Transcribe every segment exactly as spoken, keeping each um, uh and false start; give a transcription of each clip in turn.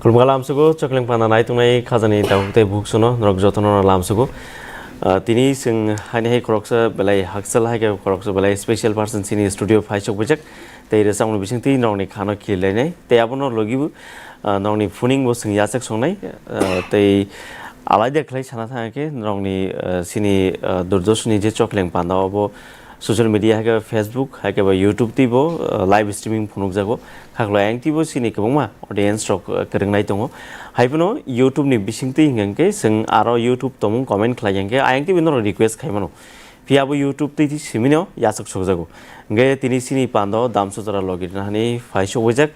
Khulumkha lamsugo, Chokleng Panda naitongnai khajani tabuk tei buksuno norok jotono lamsugo. Ah, tini chwng haini hai khoroksa belai hakchal hai khe khoroksa belai special person chini studio phai sok bujak. Tei rwchapmung bisingtwi norokni khano khililainai. Tei abono logibo, ah, norokni phuning bo chwng yachak songnai. Ah, tei alaida khlai sana thang khe norokni, ah, chini, ah, Doordarshanni je Chokleng Panda obo social media hai khe Facebook, hai khe ba YouTube twibo, uh, live streaming phunukjago. Khaklai ayang twibo chini kwbangma audience rok, uh, kwrwngnai tongo. Hai phano YouTube ni bisingtwi hwnkhe chwng aro YouTube tongmung comment khlai yang khe ayang twibo norok request khai mano. Phiya bo YouTube twi twi simino yachak sokjago. Hwnkhe tini chini pando Damsojora logi rwna hani phai sokbaijak.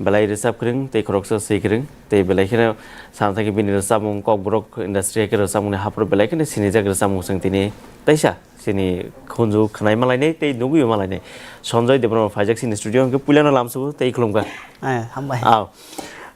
Belai rwchap kwrwng tei khoroksa swi kwrwng tei belai kheno sana thangkhe bini rwchapmung Kokborok industry hai khe rwchapmungni haphuru belai kheno sinijak rwchapmung chwng tini taisa. Chini khunju khwnai malainai tei nugwi malainai. Sonjoy Debbarma phaijak chini studio hwnkhe puilano lamsugo tei khulumkha. Eh, hambai. Aw.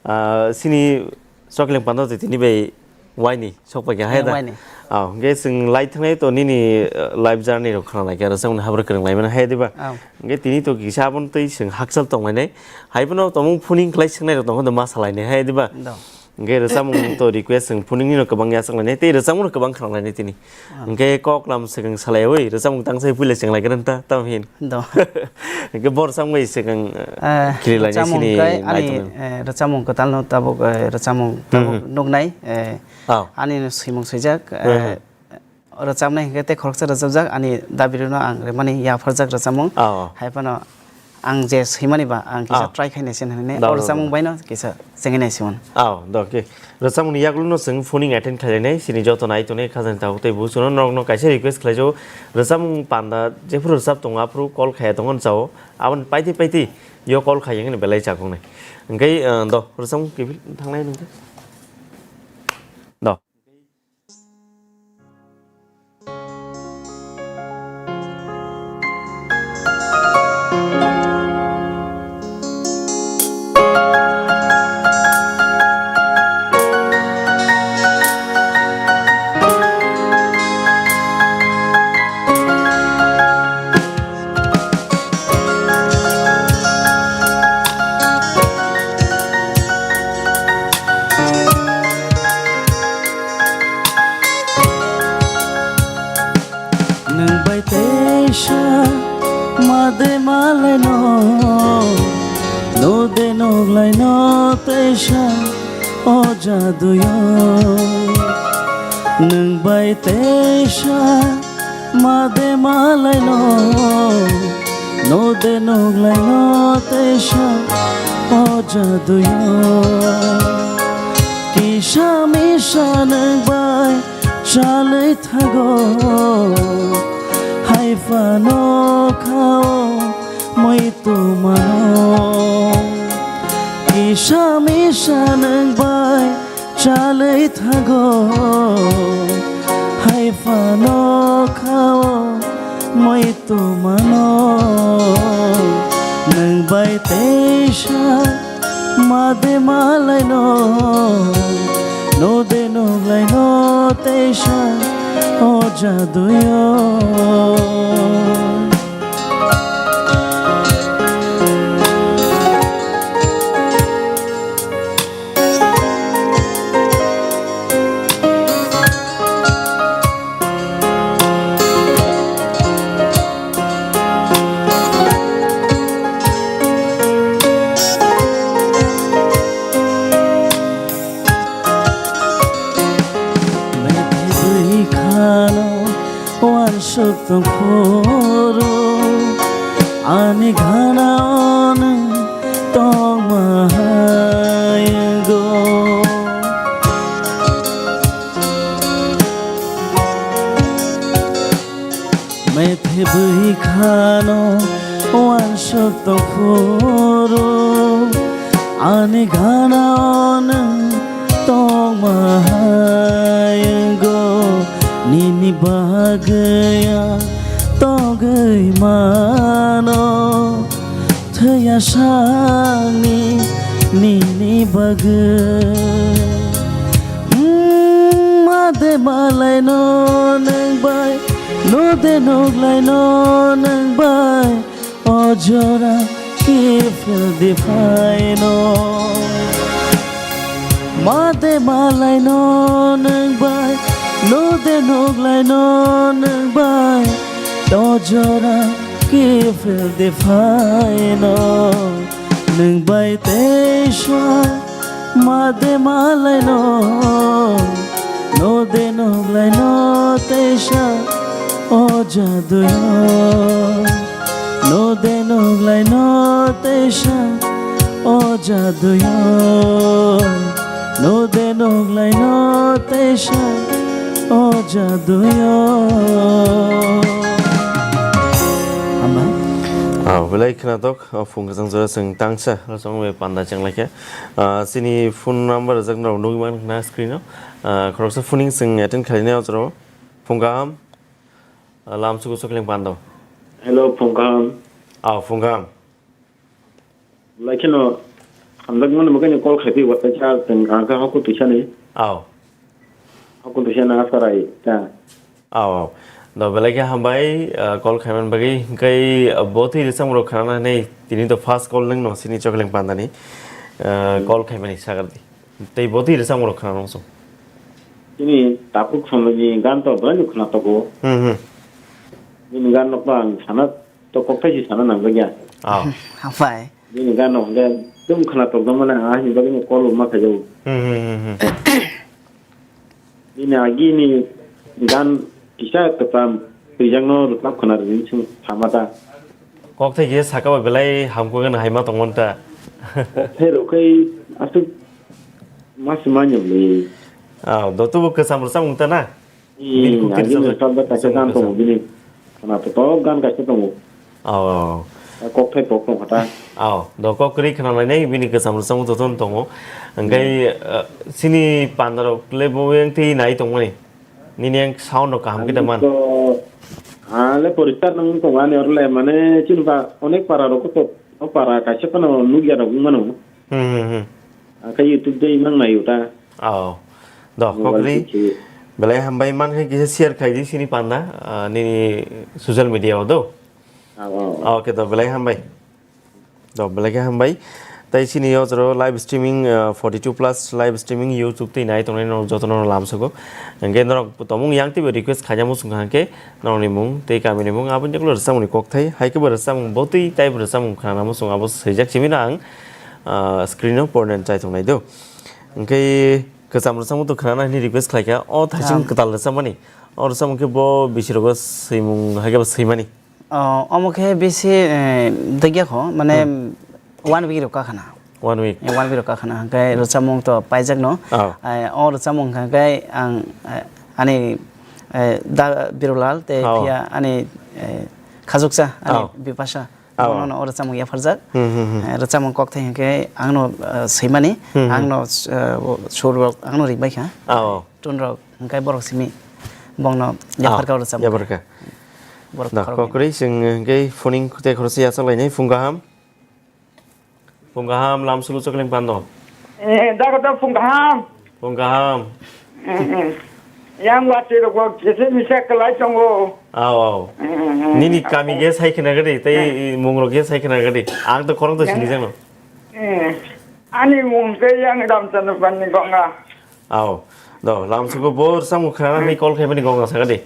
Ah, chini Chokleng Panda tei tini bai waini sokpaikha hai da. Eh, waini. Aw, hwnkhe chwng lai thangnai to nini, ah, life journey rok khwnalaikha, rwchapmungni haphuru kwrwng laimani hai diba? Aw. Hwnkhe tini to kisa abono tei chwng hakchal tonglainai. Hai phano tongmung phuning khlai swngnai rok tongkha do ma salainai hai diba? Do. Hwnkhe rwchapmung to request chwng phuning nino kwbang yachaklainai tei rwchapmung rok kwbang khwnalainai tini. Ah. Hwnkhe kok lam swkang salaiwi rwchapmung tangsa puila chwng lai kwrwng ta, tamo hin. Do. Hwnkhe bo rwchapmung bai swkang, eh, khililainai rwchapmung chini kai ani, naitongo. Eh, rwchapmung kwtalno tabuk, eh, rwchapmung tabuk Hmm, hmm. nuknai, eh, Oh. ani swimung swijak, Hmm, eh, hmm. rwchapnai hwnkhe tei khoroksa rwchapjak ani dabirokno ang rimani yapharjak rwchapmung. Oh. Hai phano ang je swimani ba ang kisa Oh. try khainai se hwnwi Da, o da, rwchapmung da. baino kisa chengwi nai simon. Oh, do, okay. Rwchapmungni yagulono chwng phoning attend khlainai, chini joto nai tongnai khajani tabuk tei busuno norokno kaisa request khlaijago, rwchapmung panda jephuru rwchap tongo aphuru call khaiya tongo chao, aboni paitwi paitwi yo call khaiya hwnwi belai chakoknai. Hwnkhe, uh, do, rwchapmung kiphil thangnai nungkha. Do. Nwng bai teisa ma de malaino, no de noglaino teisa o jaduyo. Nwng bai teisa ma de malaino, no de noglaino teisa o jaduyo. Kisa misa nwng bai chalwi thago, hai phano khao moi tumano. Kisa misa nwng bai chalwi thago, hai phano khao moi tumano. Nwng bai teisa ma de malaino, no de noglaino teisa o jaduyo. Methibwi khano uansuk tongphuru, ani ghanao nwng tongma hai wngo. Methibwi khano uansuk tongphuru, ani ghanao nwng tongma hai wngo. Nini bagwi ang tongwi mano, thwiya sangni nini bagwi. Hmm, ma de malaino nwng bai, no de noglaino nwng bai, o jora kiphil di phaino. Made malaino nwng bai, node noglaino nwng bai, to jora kiphil de phaino nwng bai teisa. Made malaino, node noglaino teisa, o jaduyo. Node noglaino teisa, o jaduyo. Node noglaino teisa, o jaduyo. Hambai. Ah, belai khwnathok, ah, phung kwchang jora chwng tangsa, rosong bai panda chenglaikha. Ah, chini phone number rwjaknai rok nugwi mankha na screen o. Ah, khoroksa phoning chwng attend khlainai o jora o. Phung kaham. Ah, lam suku sokling pando. Hello, phung kaham. Ah, phung kaham. Lai kheno hamjakmani bagwi call khai phi, watsa cha teng ang kha hakku tuisani. Aw. Hakku tuisani asarai ta. Aw, aw. Do belai khe hambai, ah, call khaiman bagwi. Hwnkhe, ah, bo twi rwchapmung rok khwnana hinwi tini to first call nwng no sini Chokleng Pandani, ah, Hmm. call khaimani sagardi. Tei bo twi rwchapmung rok khwnana muchung. Tini takhuk somni gan to belai no khwnatogo. Hmm, hmm. Bini gan no ang sana to kokthai si sana nangjakya. Ah. Hambai. Bini gan no hwnkhe dum khwnatok jokmani ang ahini bagwi no call ma khaijago. Hmm, hmm, hmm, hmm. Bini agini gan kisa kwcham twijak no rwchap khwna rwdi swng sama ta. Kokthai khe saka bai belai hamkuk gana hai ma tongmani ta. Kokthai rok khai aswk ma se manya bwlwi. Ah, do tubu kwcham rwchapmung ta na? Hmm, bini kok tiri agini sabda kaisa gan tongo bini. Khwna to to gan kaisa tongo. Oh. Kokthai pok tong kha ta. Oh, do kok kwrwi khwna lainai bini kwcham rwchapmung to ton tongo. Hwnkhe, Hmm. eh, sini panda rok le bo yang twi nai tongmani. Nini yang sound rok kaham khe da man. To, ah, le poriskar nang tong ani orle mane chini ba onek para rok to, o para kaisa phano nukya rok wng mano. Hmm, hmm, hmm. Akhe YouTube dei mang naio ta. Oh. Do, Mobile kokri. Khe. Belai hambai man khe kisa share khai di sini panda, ah, nini social media o do. Ah, oh. Okay, do, belai hambai. Do, belai khe hambai. Tai sini o joro live streaming, ah, forty two plus live streaming YouTube twi nai tongnai norok joto no lamsugo. Hwnkhe norok tomung yang twibo request khaina muchung kha hwnkhe norokni mung tei kamini mung aboni ulo rwchapmungni kokthai. Hai khe bo rwchapmung bo twi taibo rwchapmung khwnana muchung abo swijak simi no ang, ah, screen o pornen chai tongnai do. Hwnkhe kwcham rwchapmung to khwnana hwnwi request khlaikha. O thaising Ah. kwtal rwchapmani. O rwchapmung khe bo bisi rogo swimung hai khe bo swimani. Oh, omo khe bisi, eh, degya kho, mane Hmm. one week rok kakhana. One week. Eh, one week rok kakhana. Hwnkhe rwchapmung to paijak no. Oh. Eh, o rwchapmung hwnkhe ang, eh, ani, eh, da Birulal tei Oh. phiya ani, eh, khajuksa ani Oh. Bipasha. Oh. Bono no o rwchapmung yapharjak. Hmm, hmm, hmm. Eh, rwchapmung kokthai hwnkhe ang no, eh, swimani, Hmm, hmm. ang no, eh, sur rok ang no ringbai kha. Oh. Tun rok hwnkhe borok simi bong no yaphar kha o rwchapmung. Yaphar kha. Borok Da, khoroknwi. Kokri, chwng hwnkhe phoning tei khoroksa yachak lainai, phung kaham. Phung kaham, lam suku chokling pando. Eh, da kota phung kaham. Phung kaham. Eh, eh. Yang watwi rok bo kisa misa kwlai tongo. Aw, aw. Eh, eh, eh. Nini kami ge sai khna gadi, tei Eh. mung rok ge sai khna gadi. Ang to khorang to Yang sini jang no. Eh. Ani mung khe yang Ramchandra Pal ni Gonga. Aw, do, lam suku bo rwchapmung khwnana hwnwi call khaimani Gonga saka di.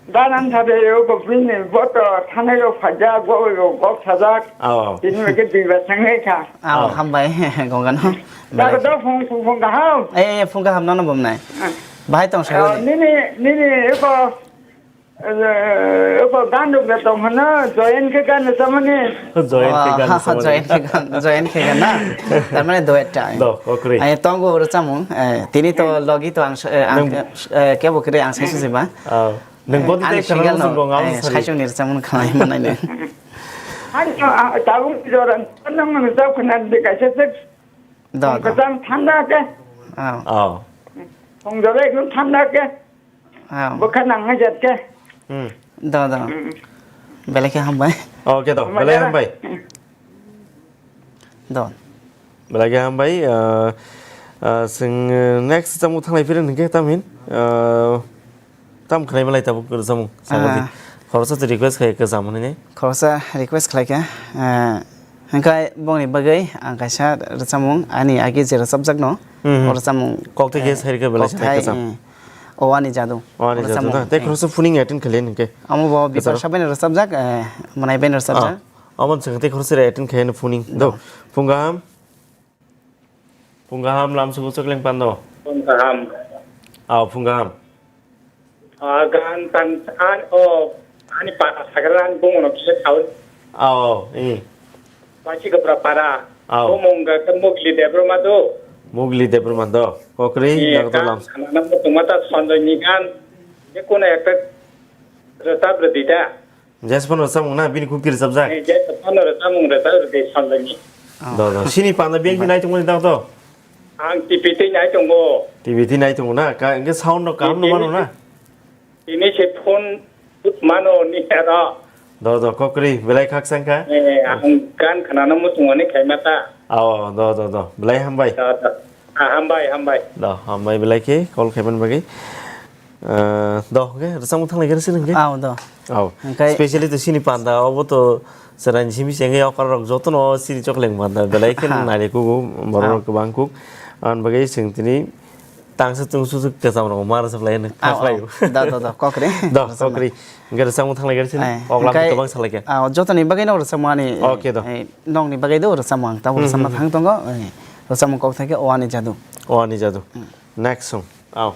Da nang tha de yo bo bini bo to thanai rok phajak, bo bo kok sajak. Aw, aw. Tini bai khe dui ba thang nai kha. Aw, Aw. Hambai, Gonga no. Da Belai. Ko do phung phung phung kaham. Eh, eh, phung kaham no no bom nai. Ah. Bahai tong saka di. Nini, nini yo ko Eh, oko gan rok da tong hano, join khe gan rwchapmani. Join khe gan Oh, rwchapmani. Join khe gan, join khe gan na? Tar mane duet ta. Do, kokri. Ai, tongo rwchapmung, eh, tini to logi to ang, eh, ang, Nang eh, kebo kre ang sai susi ba. Ah, nang Eh, bodi ani tei single khana no, song gong, ang eh, sari. Sai song ni rwchapmung khamai manai ne. Hai, ah, tabung joran, nang nang rwchap khana de kaisa sek. Do, do. Kwcham thanda khe. Oh. Oh. Thong jole ekdom thanda khe. Ah. Bwkha nang hai jat khe. Hmm. Do, do. Hmm. Belai khe hambai. Okay, do. Hambai Belai da. Hambai. Do. Belai khe hambai. Ah, ah, chwng, eh, next chwng thanglai phiri hwnkhe tam hin. Ah, tam khwnai belai tabuk rwchapmung. Samodi. Ah. Khoroksa twi request khai kwcham hwnwi. Khoroksa request khlai kha. Ah, hwnkhe bongni bagwi ang kaisa rwchapmung ani age je rwchapjak no. Hmm, hmm. O rwchapmung, Kok tei khe eh, sai rwkhe belai Kok se thai, thai kwcham. Eh, O Ani Jadu. O Ani O Jadu rwchapmung, na. Tei eh. khoroksa phuning attend khailai hwnkhe. Amo bo Kwcharo. Bipasha bai no rwchapjak, eh, Mwnai bai no rwchapjak. Ah, omo chwng tei khoroksa attend khailai no phuning. Do. Do. Phung kaham. Phung kaham lam sugo chokling pando. Phung kaham. Aw, phung kaham. Ah, gan tan an o ani para sagran bungono kisa thawi. Aw, i. Basi gopra para. Aw. Bumung ga ke Mugli Debbarma do. Mugli Debbarma do. Kokri, Ni nang to gan lam. Khana na mutung mata Sanjay ni gan. Je kono ekta rwchap rwdi da. Jes phano rwchapmung na, bini kuk twi rwchapjak? Eh, jes phano rwchapmung rwchap rwdi Sanjay ni. Oh. Do, do. Sini panda biyang khe nai tongmani dang to? Ang T V twi nai tongo. T V twi nai tongo na? Ka, hwnkhe sound no kaham no mano na? Tini se phone mano ni aro. Do, do, kokri, belai khakchang kha. Eh, ang gan khnana muchungmani khaima ta. Oh, do, do, do. Belai hambai. Do, do. Ah, hambai, hambai. Do, hambai belai khe call khaiman bagwi. Ah, do, hwnkhe rwchapmung thanglai khe rwchapnai hwnkhe? Aw, do. Aw. Hwnkhe specially to sini panda, obo to chwraini simi se wngwi okra rok jotono sini chokleng panda belai khe Ha. Nai kugo, borok rok Aw. Kwbang kuk. Aboni bagwi chwng tini tangsa tungsuk kwcham rok ma rwchap lai hwno Aw, kha khlai aw. O. Do, do, do, kokri. Do, Rwchapnai. Kokri. Hwnkhe rwchapmung thanglai khe rwchapnai. Eh, Oglamo hwnkhe, kwbang salai khe. Ah, jotoni bagwi no rwchapmung ani, Okay, do. Eh, nokni bagwi do rwchapmung ang tabuk Hmm, rwchapna hmm, hmm. Thang tongo. Eh, rwchapmung kok thang khe O Ani Jadu. O Ani Jadu. Hmm. Next song. Aw.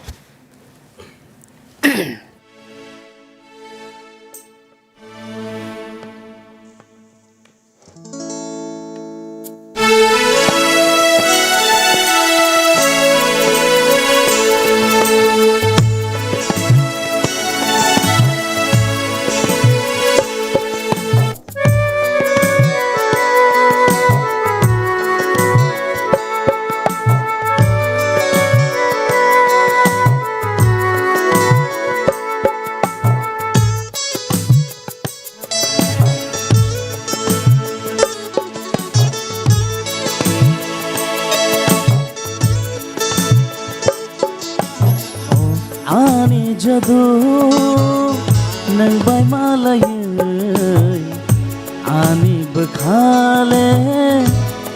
Ani jadu nwng bai malaiwi ani bwkhale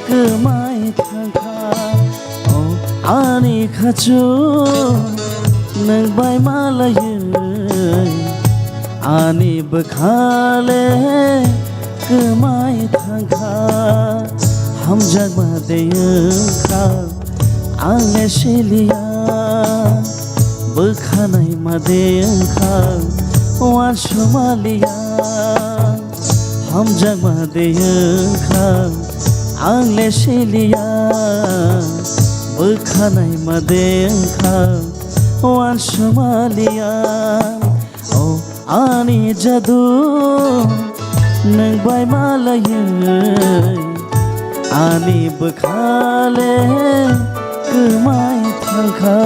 kwmai thangkha. O ani khachu nwng bai malaiwi ani bwkhale kwmai thangkha. Hamjakma de wngkha ang le siliya, bwkha naima de wngkha uansukmaliya. Hamjakma de wngkha ang le siliya, bwkha naima de wngkha uansukmaliya. O ani jadu nwng bai malaiwi ani bwkhale kwmai thangkha.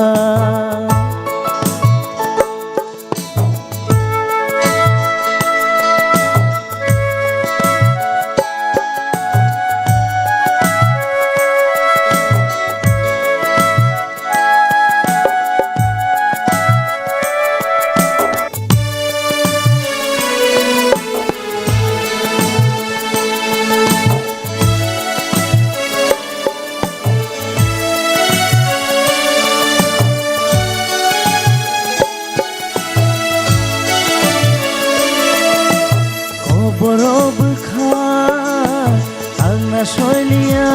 Koboro bwkha ang na soiliya,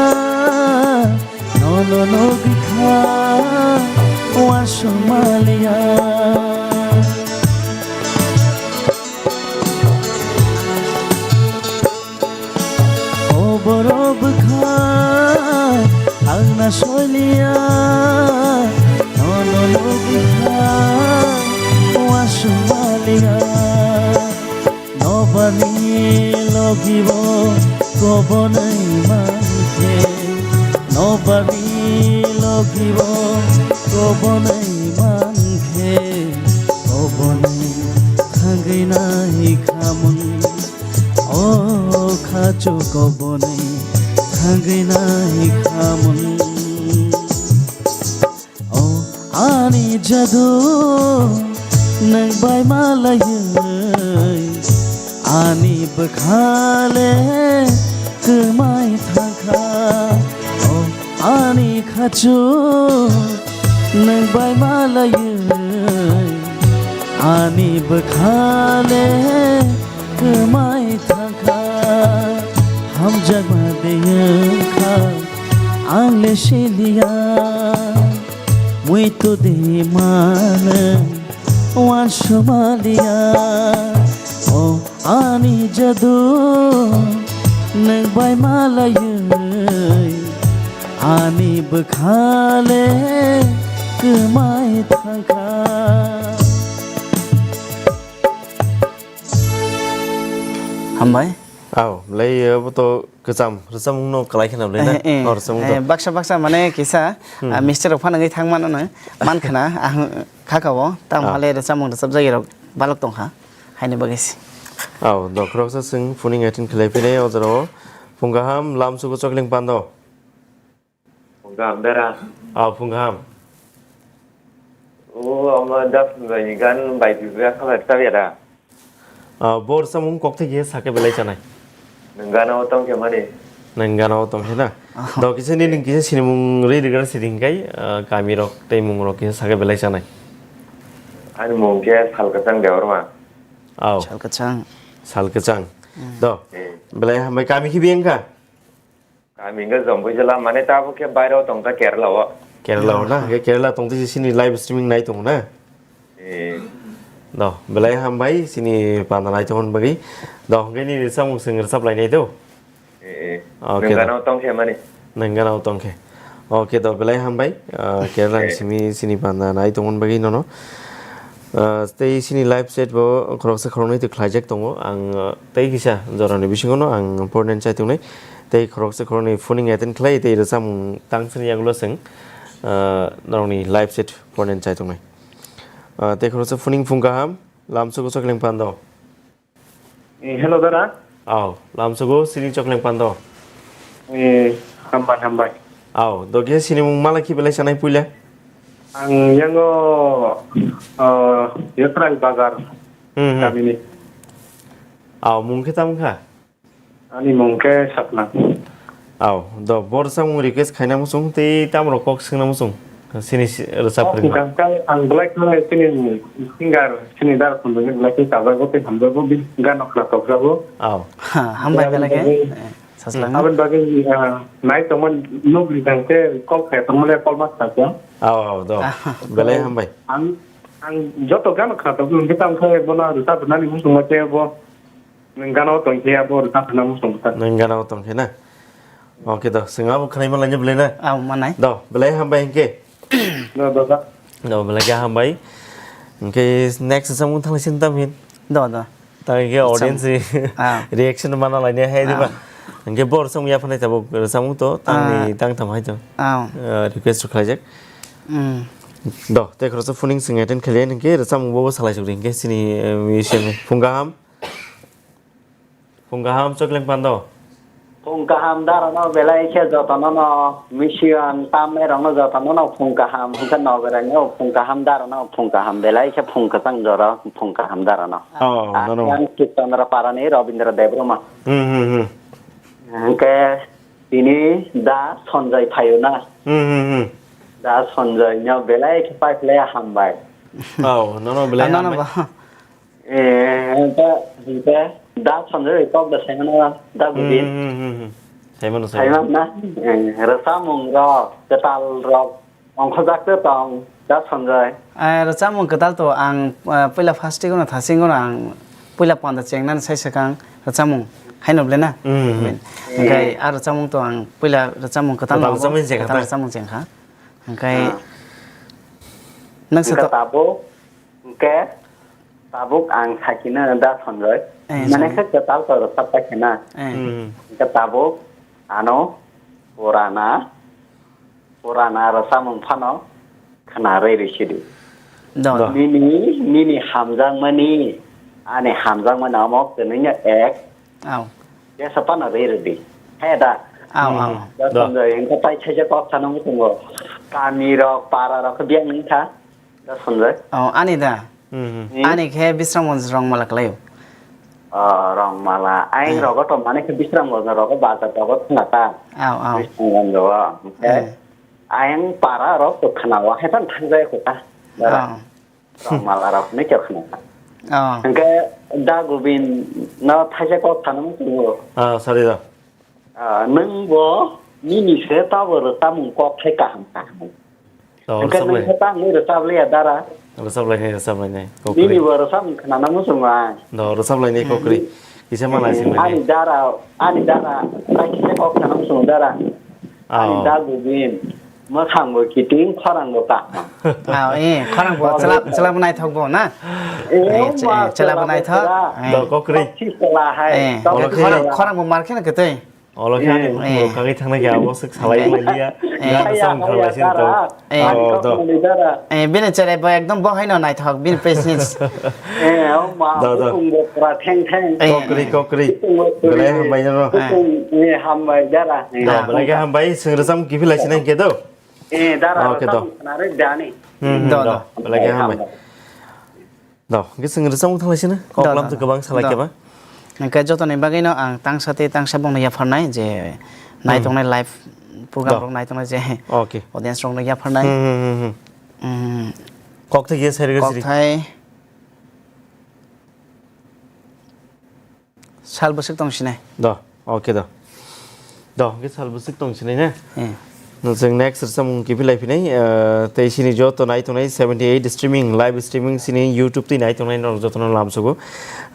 nono nugwi kha uansukmaliya. O borok bwkha ang na soiliya, nono nugwi kha uansukmaliya. Nobani logibo kobonai mankhe, nobani logibo kobonai mankhe, kobonai thangwi nai khamung. O khachu kobonai thangwi nai khamung. O ani jadu nwng bai malaiwi ani bwkhale kwmai thangkha. O ani Achu nwng bai malaiwi ani bwkhale kwmai thangkha, hamjakma de wngkha ang le siliya, muitu de mano wansumaliya. O ani jadu nwng bai malaiwi ani bwkhale kwmai thangkha. Hambai. Aw, belai abo to kwcham rwchapmung no kwlai kheno belai na. Eh, eh, Oh, rwchapmung to. Eh, baksa baksa mane kisa, Hmm. ah, mistake rok phano wngwi thang mano no man khna ang khaka o tam Ah. hale rwchapmung rwchapjagwi rok balok tongkha. Haini bagwi se. Aw, dokhoroksa chwng phoning attend khlai phinai o jorao. Phung kaham, lamsugo chokling pando. Phung kaham dara. Aw, phung kaham. O, omo da phunjani gan bai bibia khabar tabya da. Ah, bo rwchapmung kokthai khe sakhe belai chanai. Nwng gana o tongkhe mani. Nwng gana o tongkhe na? Aha. Do kisa ni nwng kisa sinimung ri rigar sidi hinkai, ah, kami rok tei mung rok kisa sakhe belai chanai. Ani mung khe Salkwchang Debbarma. Aw. Salkwchang. Salkwchang. Hmm. Do. Eh. Belai hambai kami khibi wngkha? Kami wngkha Jompuijala, mane tabuk khe bairo tongkha Kerala o. Kerala o na? Aha. Hwnkhe Kerala tongtwi se chini live streaming nai tongo na? Eh. Do, belai hambai chini panda nai tongmani bagwi. Do, hwnkhe nini rwchapmung chwng rwchap lainai do. Eh, eh. Okay, Nwng do. Gana o tongkhe mani. Nwng gana o tongkhe. Okay, do, belai hambai. Ah, Kerala ni Eh. simi chini panda nai tongmani bagwi nono. Ah, tei chini live chat bo khoroksa khoroknwi twi khlaijak tongo. Ang, ah, tei kisa jorani bisingo no ang important chai tongnai. Tei khoroksa khoroknwi phoning attend khlai tei rwchapmung tang chini yagulo chwng, ah, norokni live chat important chai tongnai. Ah, tei khoroksa phoning phung kaham, lamsugo chokling pando. Eh, hello, dara. Aw, lamsugo sini chokling pando. Eh, hambai, hambai. Aw, dogya sinimung mala ki belai sanai puila? Ang yango, uh, Yotrai Bazar Hmm, hmm. kamini. Aw, mung khe tamo kha? Ani mung khe Satnam. Aw, do, bor samung request khaina muchung tei tamrok kok swngna muchung. Sini si-, rwchap Oh, rwngma. Hwnkha khe ang belai kheno chini singer, chini dara khunjwngni belai khe chajago tei hamjago, bini gano khwnathokjago. Aw. Ha, hambai belai khe. Aboni bagwi, Eh, saslang. Aboni bagwi, ah, nai tongmani nukli jang khe call khe tongmani call ma sakya. Aw, aw, do. Ah, Belai hambai. Ang, ang joto gano khwnathok hwnkhe tamo khe bono rwchap rwnani muchungma khe bo Nwng gana o tong khe abo rwchap rwna muchung bwsa. Nwng gana o tong khe na? Okay do, swng abo khwnaima laina belai na? Abo manai. Do, belai hambai hinkhe. Do, do, do. Do, belai khe hambai. Hinkhe next samung thangna sin tam hin. Do, do. Tang hinkhe audience ni Ah. reaction mana laina hai diba? Ah. Hinkhe bor samung yaphanai tabuk samung to tangni Ah. tang tham hai to. Ah. Ah, request khlaijak. Mm. Do, tei khoroksa phoning swng attend khailai hinkhe rwchapmung bobo salai sukdi hinkhe chini, eh, musician phung kaham. Phung kaham chokling pando. Phung kaham darano belai khe jotono no mission tamnai rokno jotono no phung kaham hwnkhe nogoranio phung kaham darano phung kaham belai khe phung kwchang jora phung kaham darano. Oh, no, no. Ang Kirtondra Parani Robindra Debbarma. Hmm, hmm, hmm. Hwnkhe tini da Sanjay phaio na. Hmm, hmm, hmm. Da Sanjay no belai khe paiphlai hambai. Oh, no, no, belai Ah, no, no, hambai. Ba. Eh, hwnkhe, hwnkhe, da Sanjay bai kok da saimano, da Hmm, Gobin. hmm, hmm, hmm. Saimano, Saimano saimano. Na? Eh, rwchapmung rok, kwtal rok, ongkhorjak tong, da Sanjay. Eh, rwchapmung kwtal to ang, eh, puila first-o no thasing no ang puila panda chengnani sai swkang rwchapmung haino belai na? Hmm, hmm. Hwnkhe Eh. a rwchapmung to ang puila rwchapmung kwtal Kwtal no rwchapmung chengkha kwtal ta? Rwchapmung chengkha. Hwnkhe Ah. nwng Hwnkhe sato tabuk, hwnkhe Tabuk ang sakino da Sanjay. Eh, Mane Sanjay. Khe kwtal to rwchap paikha na. Eh. Hmm. Hwnkhe tabuk ano purana, purana rwchapmung phano khna rwi rwi sidi. Do. Do. Nini, nini hamjakmani, ani hamjakmani omo kwnwino ek. Aw. Jesa phano rwi rwdi. He da. Aw, aw. Hmm. Da Do. Sanjay, hwnkhe tai thaisa kok sana muchungo. Kami rok, para rok khe biyang wngkha. Da Sanjay. Oh, ani da. Hmm, hmm. Hmm? Ani khe Bisramganj Rongmala kwlaio. Oh, Rongmala. Aing Eh. rogo to mane khe Bisramganj rogo bazar rogo thangna ta. Aw, aw. Bisramganj rogo. Hwnkhe Eh. ayang para rok to khana wa, hai phan thang jai kho ta. Dara. Ah. Rok mala rok ne kyo khana. Ah. Hingke da Gobin no thaisa kok khana mo chungo. Ah, sorry da. Ah, nwng bo nini se tabok rwchapmung kok thai kaham kaham. Oh, hingke rwchap nwng lai. Se tangwi rwchap liya dara. Rwchap lainai, rwchap lainai, kokri. Nini bo rwchapmung khnana muchungo ang. Do, rwchap lainai, kokri. Hmm. Kisa malai sing lainai. Ani dara, ani dara, tai kisa kok khnana muchungo dara. Ani da Gobin. Mwkhang bo kiting, khorang bo kaham. Ah, eh, khorang bo chwla, chwla bo naithok bo na? Eh, eh, chwla bo naithok. Eh. Do kokri. Kokchi chwla hai. Eh, khorang, khorang bo mar khe na kwtwi. Olo khe ani bukhuk kagwi thangna khe abo swk salai liya. Eh. Ga samung khalai sin to. Eh. Oh, do. Eh, bini chwla bo ekdom bo haino naithok, bini presence. Eh, o ma, do, do. Bukhuk bo pura theng theng. Eh, kokri, eh. Kokri. Bukhuk bo pura. Belai hambai no. Eh. Bukhuk, eh, hambai dara. Do, belai khe hambai, swng rwchapmung kiphilai sinai khe do. Eh, dara, okay, do. Rwchapmung khna rwk dani. Hmm, hmm, do, do, do. Belai khe hambai. Do, hwnkhe chwng rwchapmung thanglaisino, kok lamtwi kwbang salai khe ba. Hwnkhe jotoni bagwino ang tangsa tei tangsa bongno yapharnai je naitongnai live program rok naitongnai je audience rokno yapharnai. Hmm, hmm, hmm, hmm. Hmm. Kok thai khe sai rwgwi siri. Kok thai. Sal bwswk tong sinai. Do, okay do. Do, hwnkhe sal bwswk tong sinai ne? Eh. Nwng chwng next rwchapmung kiphilai phinai, eh, tei sini joto nai tongnai seventy eight streaming, live streaming sini YouTube twi nai tongnai norok jotono lamsugo.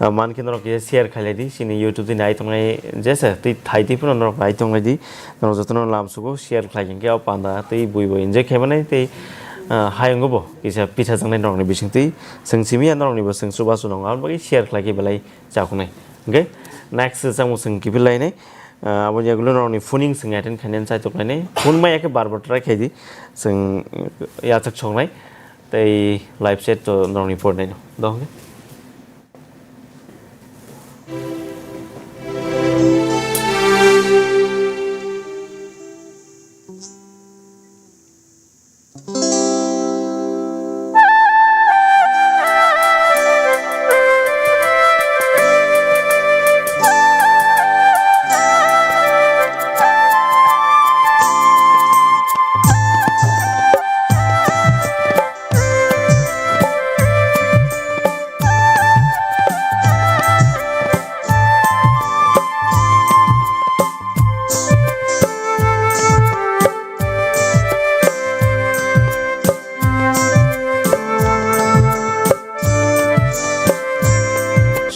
Eh, mankhe norok khe share khailai di, sini YouTube twi nai tongnai jesa twi thai twi phano norok nai tonglai di, norok jotono lamsugo share khlai hwnkhe o panda twi bui bai enjoy khaimani tei, eh, hayungo bo kisa pitha jaknai norokni bisingtwi chwng simi ya norokni bo chwng chubachu nongo, aboni bagwi share khlai khe belai chakhwnai. Hwnkhe next rwchapmung chwng kiphil lainai. Ah, aboni yagulo norokni phoning chwng attend khainani chaitok lainai. Phone maya khe bar bar try khaidi. Chwng yachak soknai. Tei live chat to norokni porinaino. Do hwnkhe.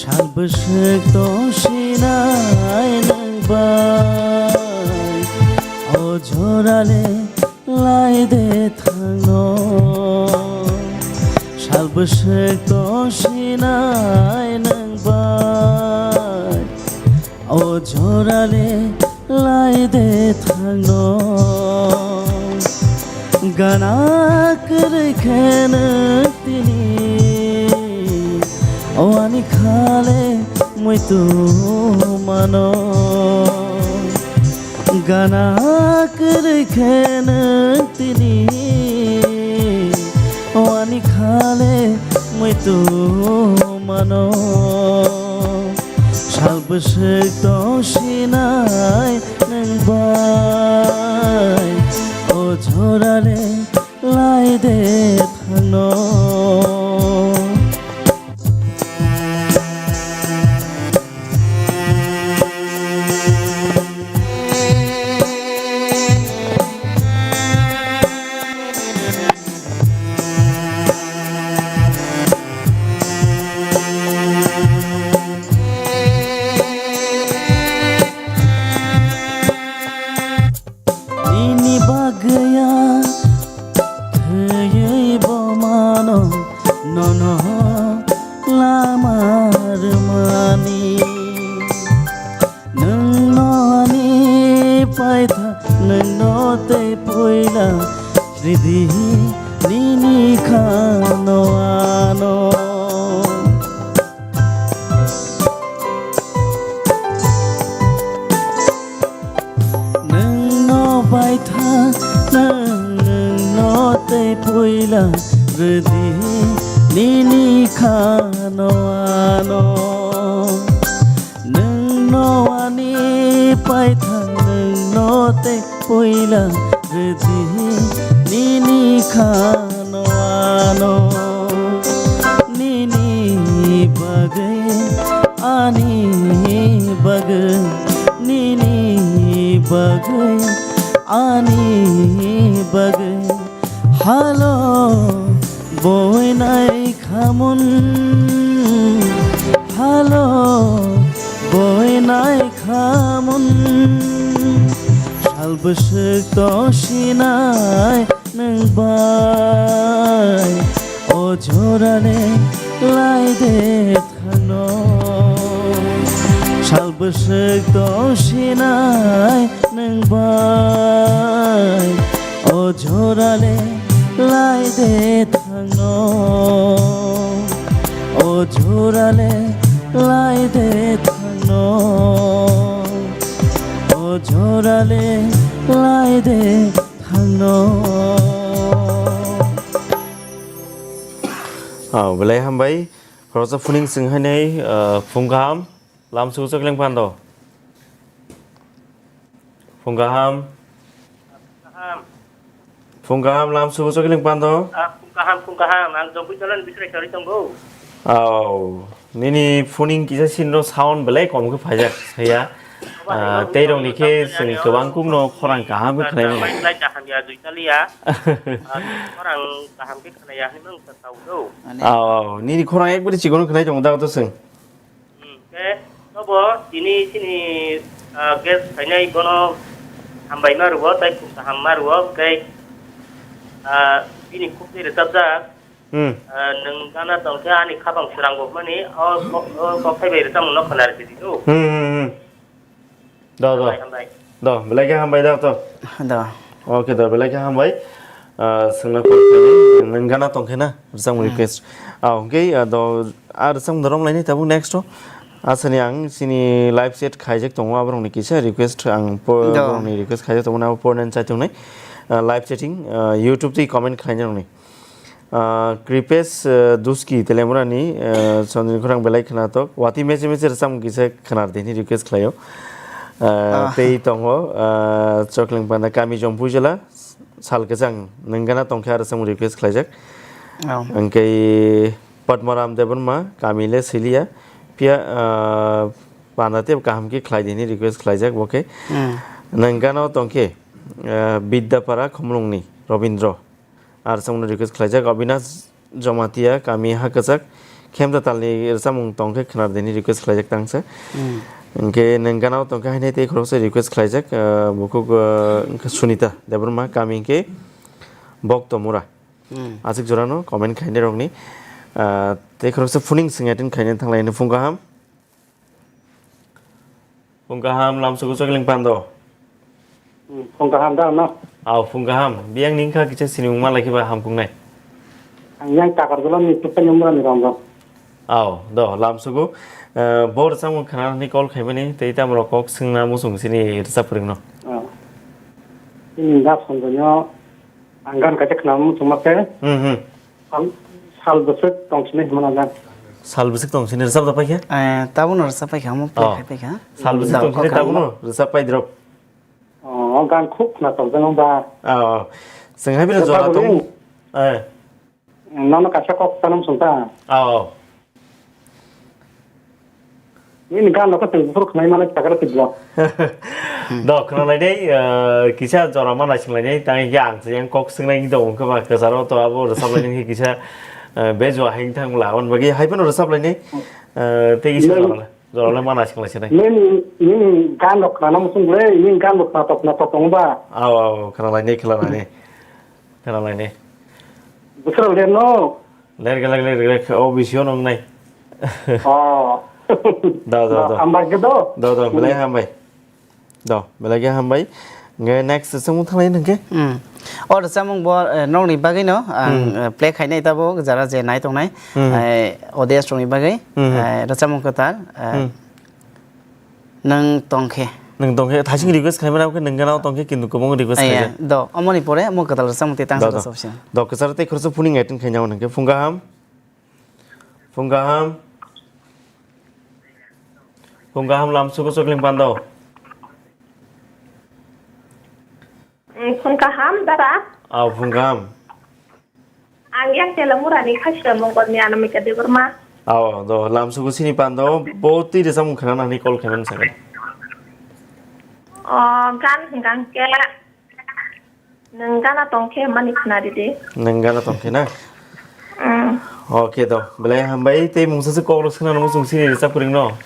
Sal bwswk tong sinai nwng bai, o jorale lai de thangno. Sal bwswk tong sinai nwng bai, o jorale lai de thangno. Gana kwrwi khe nwng tini, o ani khale muitu mano. Gana kwrwi khe nwng tini, o ani khale muitu mano. Sal bwswk tong sinai nwng bai, o jorale lai de thangno. Nini bagwi ang thwiwi bo mano, nono lama rwmani. Nwngno ani paitha, nwngno tei puila ridi nini khano ano. Nwngno paitha, nwng, nwngno tei puila rwdi nini khano ano. Nwngno ani paitha, nwngno tei puila Rwdi nini khano ano, nini bagwi, ani bagwi, nini bagwi, ani bagwi. Halo boinai khamun, halo boinai khamun. Sal bwswk tongsinai nwng bai, o jorale lai de thangno. Sal bwswk tongsinai nwng bai, o jorale lai de thangno. O jorale lai de thangno. O jorale lai de thangno. Ah, belai hambai. Khoroksa phuning swng hai nai, ah, phung kaham. Lam sugu chokling pando. Phung kaham. Kaham. Phung kaham, lam sugu chokling pando. Ah, phung kaham, phung kaham. Ang Jompu Jalan Biswai Sari tongo. Au, nini phuning kisa sinro sound belai kom khe phaijak saya. Ah, tei rok ni khe chwng kwbang kuk no khorang kaham khe khlai mano. Lai kaham ya, joi taliya. Ah, khorang kaham khe khlai ya, hwnwi mang sa tau do. Au, au, nini khorang ekbari chikon khlai tongo da to chwng. Hmm, khe tobo tini chini, ah, guest phainai bono hambai ma rwo, tei khum kaham ma rwo, tei, ah, bini khuk tei rwchapjak, Hmm. ah, nwng gana tong khe ani khapang swrang bo mani, o, o, o kok phai bai rwchapmung no khwna rw sidi do. Hmm, hmm, hmm. Do, do. Hambai, hambai. Do, belai khe hambai da to. Do. Okay, do, belai khe hambai. Ah, swngna kok khainai, nwng gana tong khe na, rwchapmung Hmm. request. Ah, okay, ah, do, ah, rwchapmung do romlainai tabuk next o. Asani ang chini live chat khaijak tongo, aborokni kisa request ang po-, Do. borokni request khaijak tongo, abo pornani chaitongnai. Ah, live chatting, ah, YouTube tei comment khlainai rokni. Ah, Kripesh, ah, Duski, Telemurani, ah, Chondroni khorang belai khwnatok. Watwi meche meche rwchapmung kisa khwnar di hwnwi request khlaio. Ah, Ah. tei tongo, ah, Chokling Panda, Kami Jompui Jila, Sal Kwchang, nwng gana tongkhe aro chwng request khlaijak. Oh. Hwnkhe Padmaram Debbarma, Kami le Siliya, Pia, ah, Panda tei kaham khe khlai di hwnwi request khlaijak bo khe. Hmm. Nwng gana tongkhe, ah, Bidyapara Khumulwngni Robindro. Ar chwngno request khlaijak Abinash Jamatia, Kami Hakwchak, Khemta Talni rwchapmung tongkhe khwnar di hwnwi request khlaijak tangsa. Hmm. Hwnkhe nwng gana o tongkhe haino tei khoroksa request khlaijak, ah, bukhuk, ah, wngkha Sunita Debbarma, Kami hwnkhe Boktomura. Hmm. Aswk jorano comment khainai rokni, ah, tei khoroksa phuning swng attend khainani thanglaini phung kaham. Phung kaham, lam sugu chokling pando. Hmm, phung kaham da, no? Aw, phung kaham. Biyang ni wngkha kisa sinimung malai khe ba hamkuknai. Ang yang Takarjala ni Tupani Umrani Rongjong. Aw, do, lam sugu. Eh, bo rwchapmung khwnani call khaimani, tei tamo rok kok swngna muchung sini rwchap phwrwngno. Oh. Chini da phone tongo, ang gan kaisa khwnama muchungma khe. Hmm, hmm. Sal, sal bwswk tongsinai hwnmano na? Sal bwswk tongsinai rwchap da paikha? Eh, tabukno rwchap paikha, omo play Oh. khai paikha. Sal bwswk Da, tongsinai kok tabukno rwchap paidrop? Oh, gan khub khna tongjakno ba. Oh, oh. Chwng hai bino Da jora tabuk tong. ni? Eh. Nono kaisa kok sanam sungta. Oh, oh. Nini gan rok khe chwng buphuru khwnai mano sakha twi vlog. Do, khwnalainai, eh, kisa jora ma naisinglainai, tang khe ang se yang kok swngnai wngwi tongo, wngkhe ba kwcharo to abo rwchaplainai khe kisa, eh, bejua hai wngthang bwla, aboni bagwi hai phano rwchaplainai, eh, tei kisa Nang- jorale, jorale ma naisinglaisini. Nini, nini gan rok khwnana muchung le, nini gan rok khwnatok khwnatok tongo ba? Aw, aw, khwnalainai, khwnalainai. Khwnalainai. Bwswrok lerno? Lergwlak, lergwlak, o bisio nongnai. Oh. Do, do, do. Hambai khe do? Do, do, belai hambai. Do, belai khe hambai. Nge next swngmung thanglai nang khe? Hmm. O rwchapmung bo, eh, nokni bagwino ang, Hmm. eh, play khainai tabuk, jara je nai tongnai. Hmm. Eh, audience rokni bagwi, Hmm. eh, rwchapmung kwtal, eh, Hmm. Nwng tongkhe. Nwng tongkhe, thaising request khaimani, abo khe nwng gana o tongkhe, kintu kwbangma request Aya, khaijak. Do, omoni pore mo kwtal rwchapmung tei tangsa Do, do. rwchapsing. Do, kwcharo tei khoroksa phuning attend khaina hwnwi khe, phung kaham. Phung kaham. Phung kaham lam sugo chokling pando. Mm, phone kaham. Dara? Aw, phungkam. Ang yang tela murani khasida mongkol ni Anamika Debbarma. Aw, do lamsugo sini pando bo twi rwchapmung khwnanani call khaimani sakha. O, gan hwnkha khe. Nwng gana tongkhe mani khna ridi. Nwng gana tongkhe na? Mm. Okay do. Belai hambai tei mungsa se kok rok swnam nang chwng sini rwchap kwrwng no.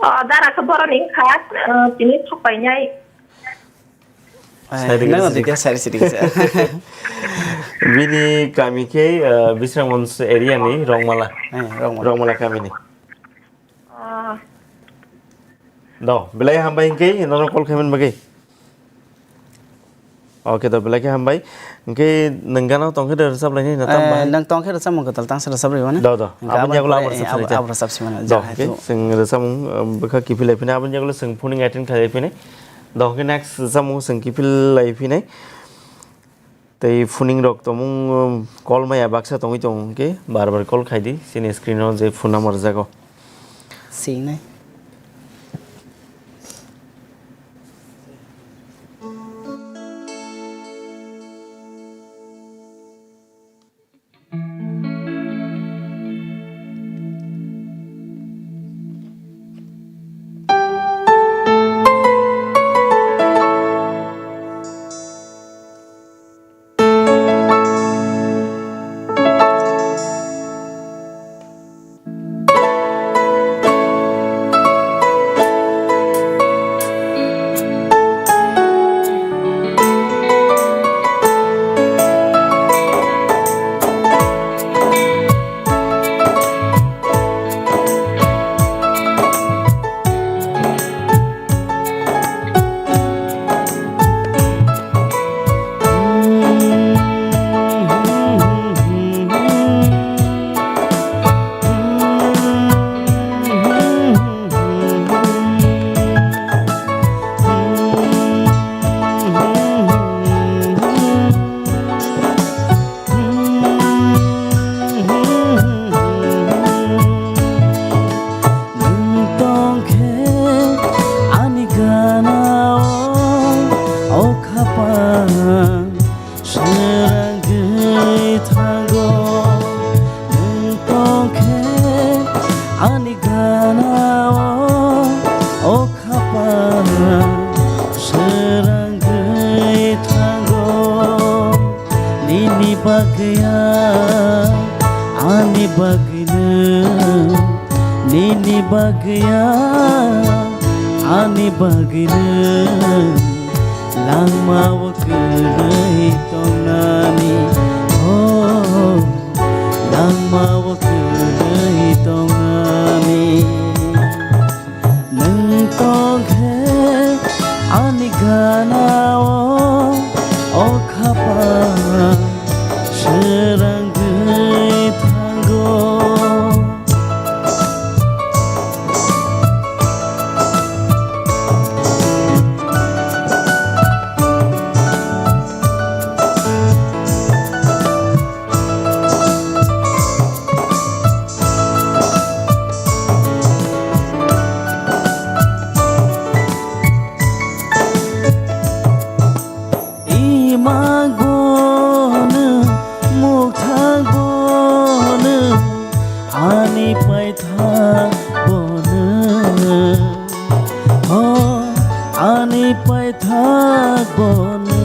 O, dara khe boroni wngkha, uh, tini thok painai. Sai rwgwi nang rwgwi. Sari sari sari. Bini kami khe, uh, Bisramganj area ni Rongmala. Eh, Rongmala. Rongmala kami ni. Ah. Do, belai hambai hwnkhe, nono call khaimani bagwi. Okay, do, belai khe hambai. Hwnkhe, nwng gana tongkhe de rwchap laini na tam bahai? Nwng tongkhe rwchapmung kwtal tangsa rwchap rwi mani. Do, do. Hwnkhe aboni yagulo abo rwchap sinai. Abo rwchap simani. Do, hwnkhe, chwng rwchapmung, um, bwkha kiphil lai phini, aboni yagulo chwng phone ni attend khlai phini. Do, hwnkhe next rwchapmung chwng kiphil lai phini. Tei phuning rok tongmung, um, call maya baksa tongwi tong hwnkhe bar bar call khai di, chini screen o je phone number rwjago. Singnai. Nwng tongkhe ani ganao, o khapang srangwi thango. Nwng tongkhe ani ganao, o khapang srangwi thango. Nini bagwi ang, ani bagwi nwng. Nini bagwi ang, ani bagwi nwng. Langmao kwrwi tongnani, oh, langmao kwrwi tongnani. Nwng tongkhe ani ganao, o khapang srangwi thango. Imang bono, mukthang bono, ani paithak bono, oh, ani paithak bono.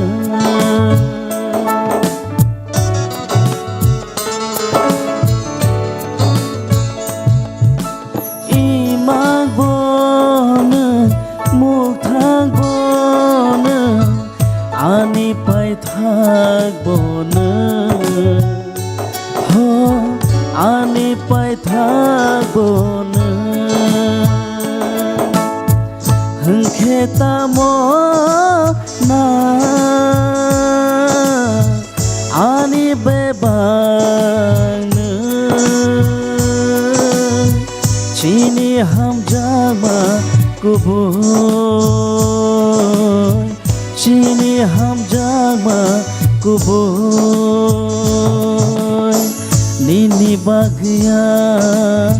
Imang bono, mukthang bono, ani paithak bono, ho, ani paithak bono. Hwnkhe tamo na ani bebak nwng chini hamjakma kubui, chini hamjakma kubui. Nini bagwi ang,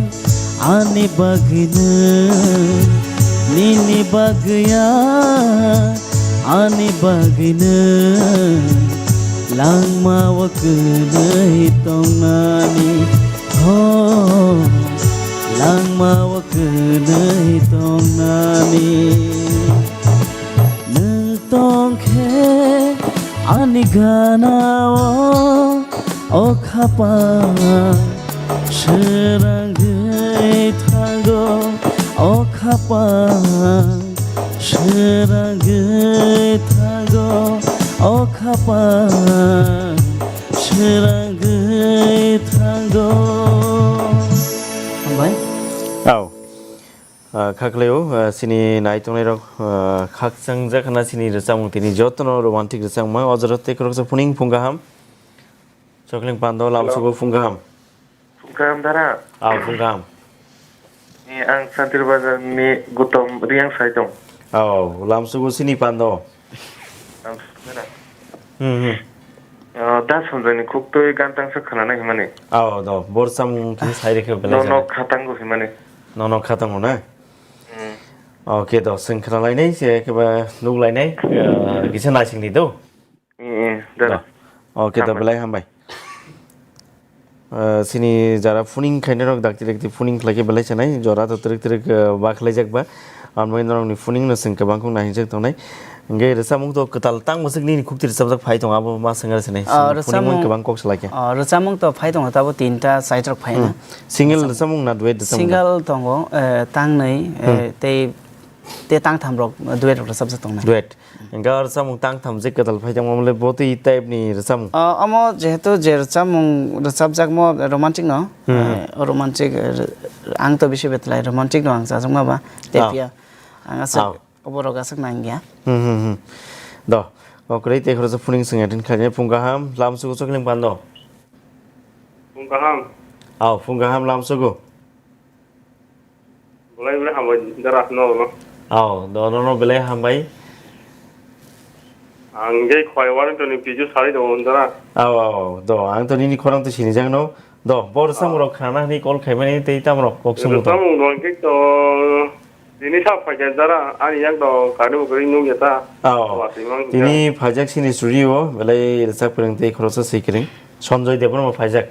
ani bagwi nwng, nini bagwi ang, Ani bagwino langmao kwnwi tongnani, ho, langmao kwnwi tongnani. Nwng tongkhe ani ganao, o khapang srangwi thango, o khapang srangwi thango, o khapang srangwi thango. Hambai. Au. Ah, khakleo, ah, chini naitongnai rok, ah, khakchang jakna chini rwchapmung tini jotono romantic rwchapmung o jora tei khoroksa phuning phung kaham. Chokling pando lam Hello. Sugo phung kaham. Phung kaham dara. Ah, phung kaham. Ni ang Santir Bazar ni Gutom Riang sai tong. Oh, lam sugo sini pando. Ang dara. Hmm, hmm. Ah, da sonjani khuktwi gantang sa khana nai himani. Oh, do, bor samung khe sai rekhe belai. No, no, jana. Khatango himani. No, no, khatango na. Hmm. Okay, do, sing khana lainai, se khe ba nuk lainai, ah, kisa naising di do. Eh, eh, dara. Do. Okay, do, hambai. Belai hambai. Ah, sini jara phuning khainai rok dakti dakti phuning khlai khe belai sanai, jora to trik trik, ah, ba khlai jak ba. Ambai norok ni phuning no sing kwbang khung naising jak tongnai. Hingke rwchapmung to kwtal tang bwswk nini khukti rwchapjak phai tongo, abo ma swngar sinai. Ah, sini phuning mung rwchapmung, kwbang kok salai khe. Ah, rwchapmung to phai tongo, tabo tinta side rok phai na. Hmm. Single rwchapmung na duet rwchapmung? Single tongo, eh, tangnwi, eh, hmm, tei, tei tangtham rok duet rok rwchapjak tongnai. Duet. Hingke o rwchapmung tangtham je kwtal phai tongma mole bo twi type ni rwchapmung. Ah, omo jehetu je rwchapmung rwchapjakmo romantic no, hmm, eh, romantic, eh, ang to bisi betlai romantic no ang chajakma ba, tei ah, phiya ang aswk, ah, oborok aswk nang ya. Hmm, hmm, hmm. Do, o kwrwi tei khoroksa phuning swng attend khainai phung kaham, lam sugo chokling pando. Phung kaham. Au, phung kaham lam sugo. Belai belai hambai dara no no. Au, do no no belai hambai. Ang ge khwai waring toni piju sari do dara. Au, au, do ang to nini khorang to sinijak no. Do, bor samung rok khana hwnwi call khaimani tei tamo rok kok sumu to. Samung rok khe to tini sa phaikha dara ani yak do kari bo kari nung ya ta. Au. Tini phaijak sini studio belai rwchap kwrwng tei khoroksa swi kwrwng. Sonjoy Debbarma phaijak.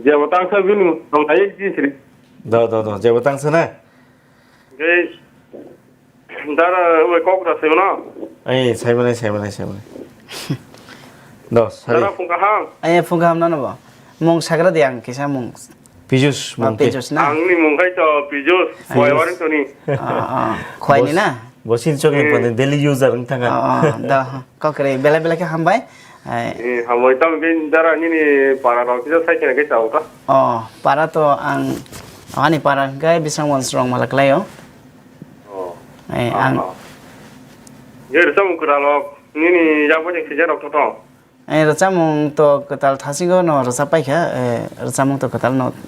Jebo tangsa bini tongthai sini. Do, do, do, jebo tangsa na? Ge dara oi kok da sebo na? Ai, saimanai, saimanai, saimanai. Do, sari. Dara phung kaham. Ai, phung kaham na no bo. Mung sagra de ang kisa mung. Pijus, ah, mung ke. Pijus na? Ang ni mung khai to Pijus, Pijus. Khwai waring toni. Ah, ah. Khwai ni na? Bosin chok ni pon daily user wng thang. Ah, ah, do. Kokre, belai belai khe hambai. Ai. Eh, hambai tamo khe dara nini para rok kisa sai khe khe chao ta. Oh, para to ang, ani para hwnkhe Biswang Wansrong mala kwlaio. Oh. Eh, ah, ang. Ah. Ye rwchapmung kwrwng rok nini yak bai khe rok to tong. Eh, rwchapmung to kwtal thasingo no rwchap paikha, eh, rwchapmung to kwtal no. Hmm.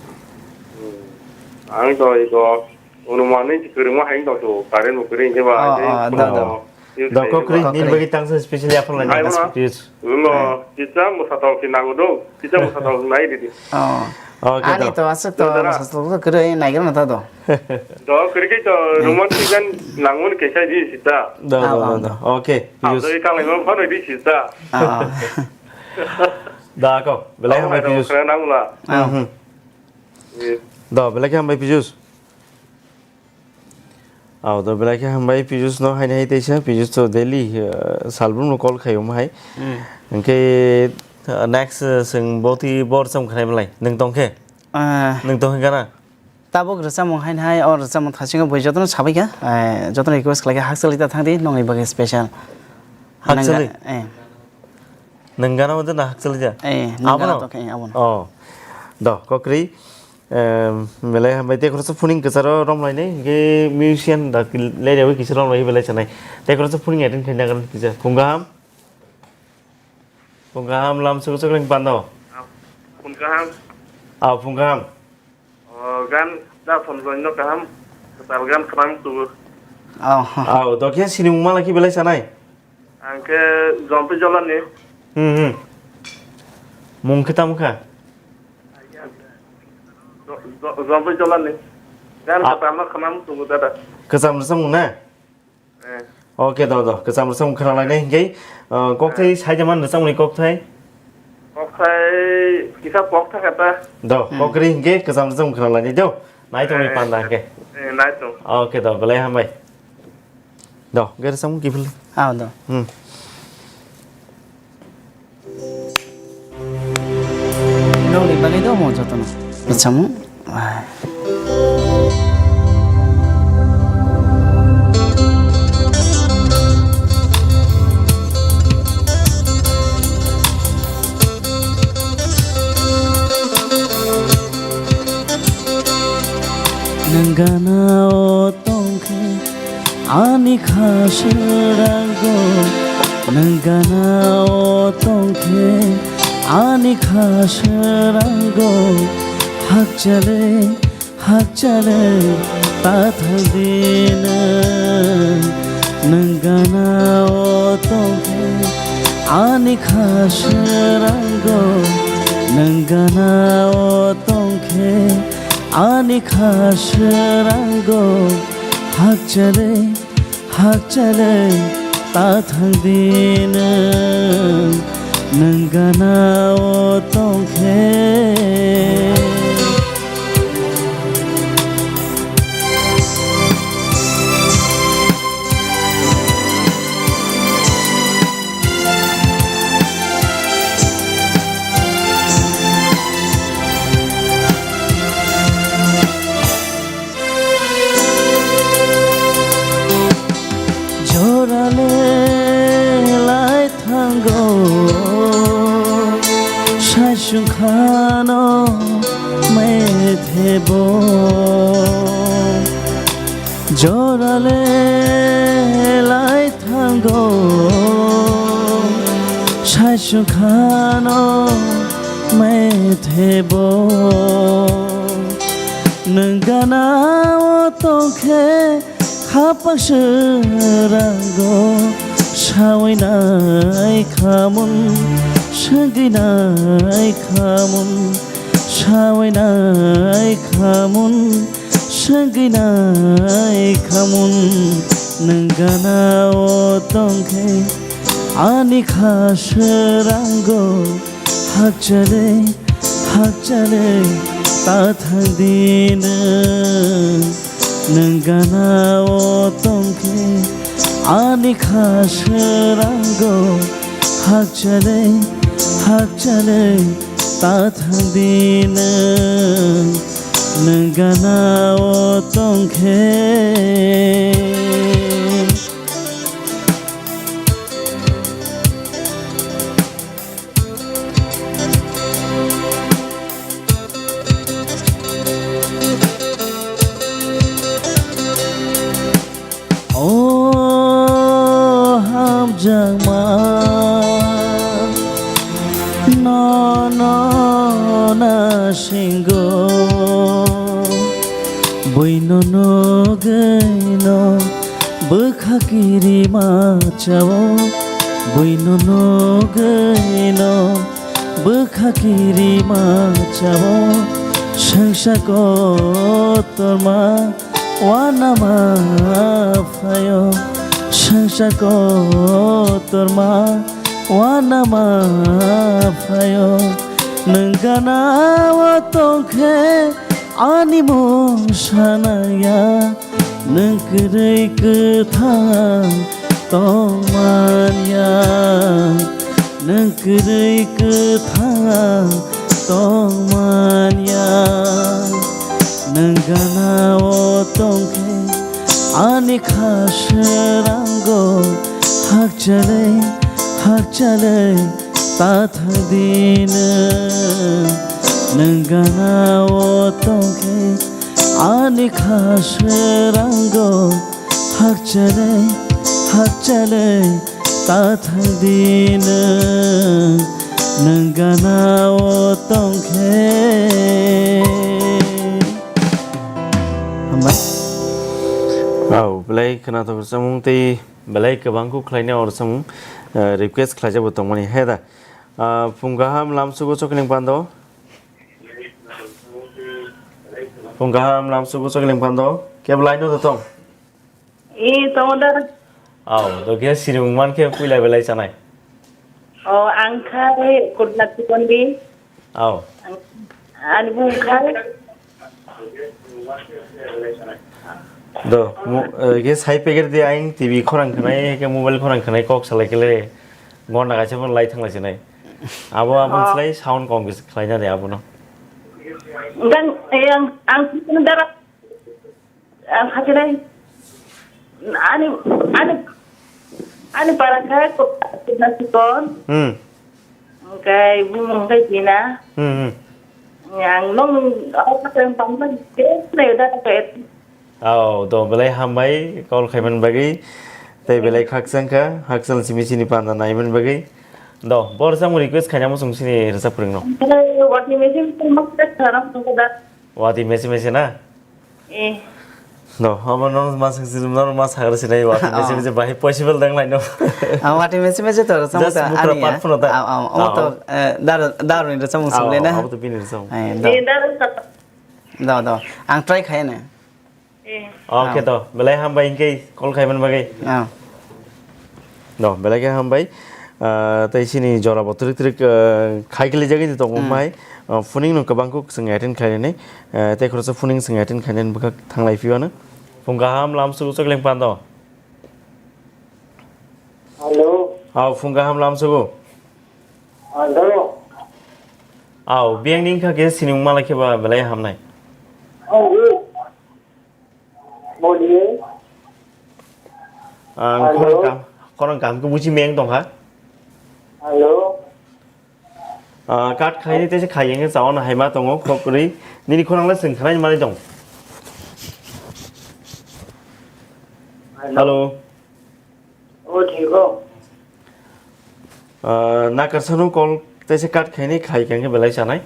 Ang to iko Onuman ni kwrwngma hai wngtong to, current bo kwrwi hinkhe ba. Oh, oh, do, do. Do, kokri, nini bagwi tangsa specially aphang lai. Ai, nang no. Special. Lungo, kisa mwsa tong si nango do, kisa mwsa tong nai di di. Oh. Okay, ani to aswk to, mwsa tong to kwrwi naigra na ta do. Do, kwrwi khe to romantic gan nangmani khe sai di sita. Do, do, do, do. Okay. Abdul kalai ma phano di sita. Ah. Da ko, belai hambai Piyus. Khna nangla. Ah. Mhm. Eh. Do, belai khe hambai Piyus. Au, do belai khe hambai Piyus no haini hai teisa, Piyus to daily, eh, salbrum no call khai omo hai. Hmm. Hwnkhe, eh, next, eh, chwng boti bor cham khnai belai. Nwng tong khe? Ah. Nwng tong khe gana? Tabuk rwchapmung haini hai, o rwchapmung thasingo bui jotono sabai kha. Eh, jotono request khlai kha, hakchali ta thang di, nongni bagwi special. Hakchali? Nang, eh. Nwng gana wngde na hakchali ta? Eh, nwng gana tong khe, eh, abono. Oh. Do, kokri. Em, belai hambai tei khoroksa phuning kwcharo romlainai, hwnkhe musician da lerewi kisa romlaiwi belai chanai. Tei khoroksa phuning attend khaina nang kisa. Phung kaham? Phung kaham lam sugo sugo ring pando. Phung kaham? Ah, phung kaham. Oh, gan da phone join no kaham. Kwtal gan khram sugo. Oh. Ah, do khe sinimung mala ki belai chanai? Ang khe Jompi Jolani. Hmm, hmm. Mung khe tamo kha? Jo-, jo-, Jompi Jolani. Gan ah. Kwcham no khwnam tongo dada. Kwcham rwchapmung na? Eh. Oke, do, do. Kwcham rwchapmung khwnalainai hinkhe, uh, kokthai saida man rwchapmungni kokthai? Kokthai kisa kokthai kata. Do, hmm, kokri hinkhe kwcham rwchapmung khwnalainai do. Naitongni, eh, panda hinkhe. Eh, naitong. Oke, do, belai hambai. Do, gari samung kiphil. Ah, do. Hmm. Nokni bagwi do mo jotono. Samung. Ah. Nwng gana o tongkhe ani kha swrango, nwng gana o tongkhe ani kha swrango, hakchale, hakchale ta thangdi nwng, nwng gana o tongkhe ani kha swrango, nwng gana o tongkhe ani kha swrango, hakchale, hakchale ta thangdi nwng, nwng gana o tongkhe. Jorale lai thango, saisung khano methebo. Jorale lai thango, saisung khano methebo. Nwng gana o tongkhe khapang swrango, sawi nai khamun, swngwi nai khamun, sawi nai khamun, swngwi nai khamun. Nwng gana o tongkhe ani kha swrango, hakchale, hakchale ta thangdi nwng, nwng gana o tongkhe ani kha swrango, hakchale, hakchale ta thangdi nwng, nwng gana o tongkhe. O hamjakma nono nasingo, buino nugwino bwkha kirima chao, buino nugwino bwkha kirima chao, swngsa kotorma wanama phaio, swngsa kotorma wanama phaio. Nwng gana o tongkhe ani mung sanaya, nwng kwrwi kwthang tongmanya, nwng kwrwi kwthang tongmanya. Nwng gana o tongkhe ani kha swrango, hakchale, hakchale ta thangdi nwng, nwng gana o tongkhe ani kha swrango, hakchale, hakchale ta thangdi nwng, nwng gana o tongkhe. Hambai. Au, belai khwnathok rwchapmung tei belai kwbang kuk khlainai o rwchapmung, eh, request khlaijak bo tongmani, he da? Ah, phung kaham lamsugo chokling pando. Phung kaham lamsugo chokling pando. Kebo line o da tong? E, tongo da. Au, do khe sinimung man khe puila belai chanai. O, ang khai Kudna Chikondi. Au. Ang, ani bung khai. Do, mu-, eh, khe sai packet di aing T V khorang khnai, khe mobile khorang khnai, kok salai khe le gonda kaisa phone lai thanglai sinai. Abo, abo Oh. Slai sound kong kis-, khlaina de abono. Ang, eh, ang, ang dara Ang hakhe nai ani, ani, ani para khai ko na sikon. Hmm. Kai bu mong kai tina. Hmm, hmm. Yang nong au ka teng pang ban ke ne da ka et. Au, do belai hambai call khaiman bagwi. Tei belai khakchang kha, hakchal simi sini panda naiman bagwi. Do, bor samung request khaina mo sung sini rasa purung no. Hello, what you message to mak ka tharam ko da. Wati mese mese na? Eh. No, abo no ma sing sing no ma sagar sinai wati mese mese bahai possible dang lai no. Ah, wati mese mese to rasa Just muka mukra ani ya. Part phone ta. Ah, ah, oh, to, eh, dar, dar ni rasa muka Ah, sumle na. Abo to bini rasa. Eh, do. Eh, dar rasa. Do, do. Ang try khai na. Eh. Okay Ah. To. Belai hambai hingke call khai man bagai. Ah. No, belai khe hambai. Ah, tei sini jora bo trik trik, ah, khai kili jagini tongo Hmm. Mai. Ah, phuning no kwbang kuk swng attend khainani. Ah, tei khoroksa phuning swng attend khainani bwkha thanglai phiyano. Phung kaham lam sugu chokling pando. Hello. Au, phung kaham lam sugu. Hello. Au, biyang ning kha khe sini wngma lai khe ba belai hamnai. Hello. Boliye. Ang Hello? Khorang kam, khorang kam khe buji meng tong ha. Hello. Ah, kat khaini tese khayeng chawan hai ma tongo, khok kwrwi. Nini khorang le swng khanai manwi tong. Hello. Hello. Oh, thik o. Ah, nakarsano call tese kat khaini khai khe belai sanai.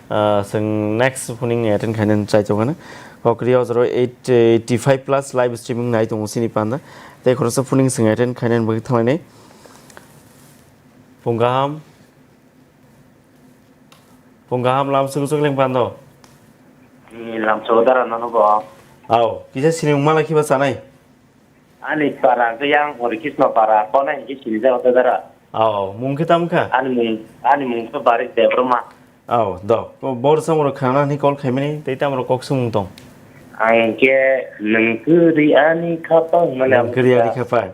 Ah, swng next phuning attend khainani chai tongana. Kokri o joro eight eighty five plus live streaming nai tongo sini panda. Tei khoroksa phuning swng attend khainani bagwi thanglainai. Phung kaham. Phung kaham lam sugu sugu leng pando. Ni lam sugu dara nanu go. Au, kisa sini wngma lai khiba sanai. Ani para ke yang Hori Krishna para kona hingke sini jago ta dara. Au, mung khe tam kha? Ani mung, ani mung khe Barik Debbarma. Au, do. Ko bor samoro khana ni call khaimani, tei tamro kok sumung tong. Ang ke nung kuri ani khapang mane Nung kuri ani khapang.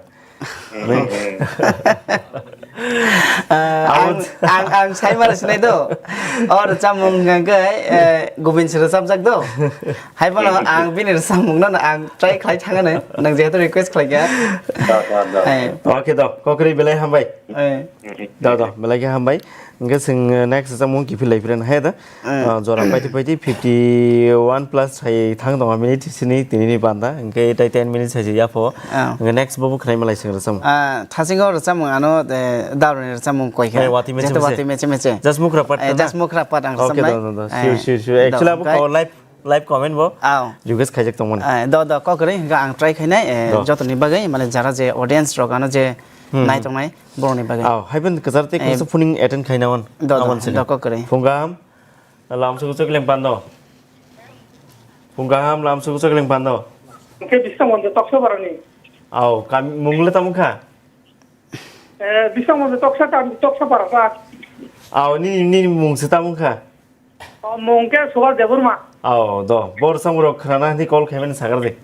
Ah, ang, ang, ang sai mara sinai do. O rwchapmung hwnkha khe, eh, Gobin se rwchapjak do. Hai bono ang bini rwchapmung no ang try khlai thangano. Nang jehetu request khlai kha. Da, da, da. Eh. Okay do, kokri belai hambai. Eh. Da, da, belai khe hambai. Hwnkhe chwng, eh, next rwchapmung kiphil lai phira hai da. Eh. Ah, jora paiti paiti fifty one plus hai thang tongo minute sini tini ni banda. Hwnkhe tai ten minutes hai se yapho. Ah. Hwnkhe next bo bo khwnai malai chwng rwchapmung. Ah, thasingo rwchapmung ano, eh, daroni rwchapmung koi khe. Eh, wati meche jehetu meche. Wati meche meche. Just mukra part eh, na? Just mukra part ang rwchapnai. Okay, do, do, do. Sure, eh, sure, sure. Actually, abo ko live, live comment bo. Aw. Request khaijak tongmani. Eh, do, do, kok kwrwi hwnkhe ang try khainai, eh, do. Jotoni bagwi, mane jara je audience rok ano je hmm, hmm, nai tongnai, borokni bagwi. Aw, hai ben kwchar tei eh, khoroksa phuning attend khaina on. Do, do, abon sini. Do, kok kwrwi. Phung kaham. Lamsuku chwk leng pando. Phung kaham lamsuku chwk leng pando. Hwnkhe Biswang Mandir Toksa Parani. Aw, kam-, mung le tamo kha? Eh, Biswang Mandir Toksa Tam-, Toksa Para sa. Aw, ni, ni mung se tamo kha? O, mung khe Suhas Debbarma. Aw, do. Bor samung rok khwnana hwnwi call khaimani sagar de.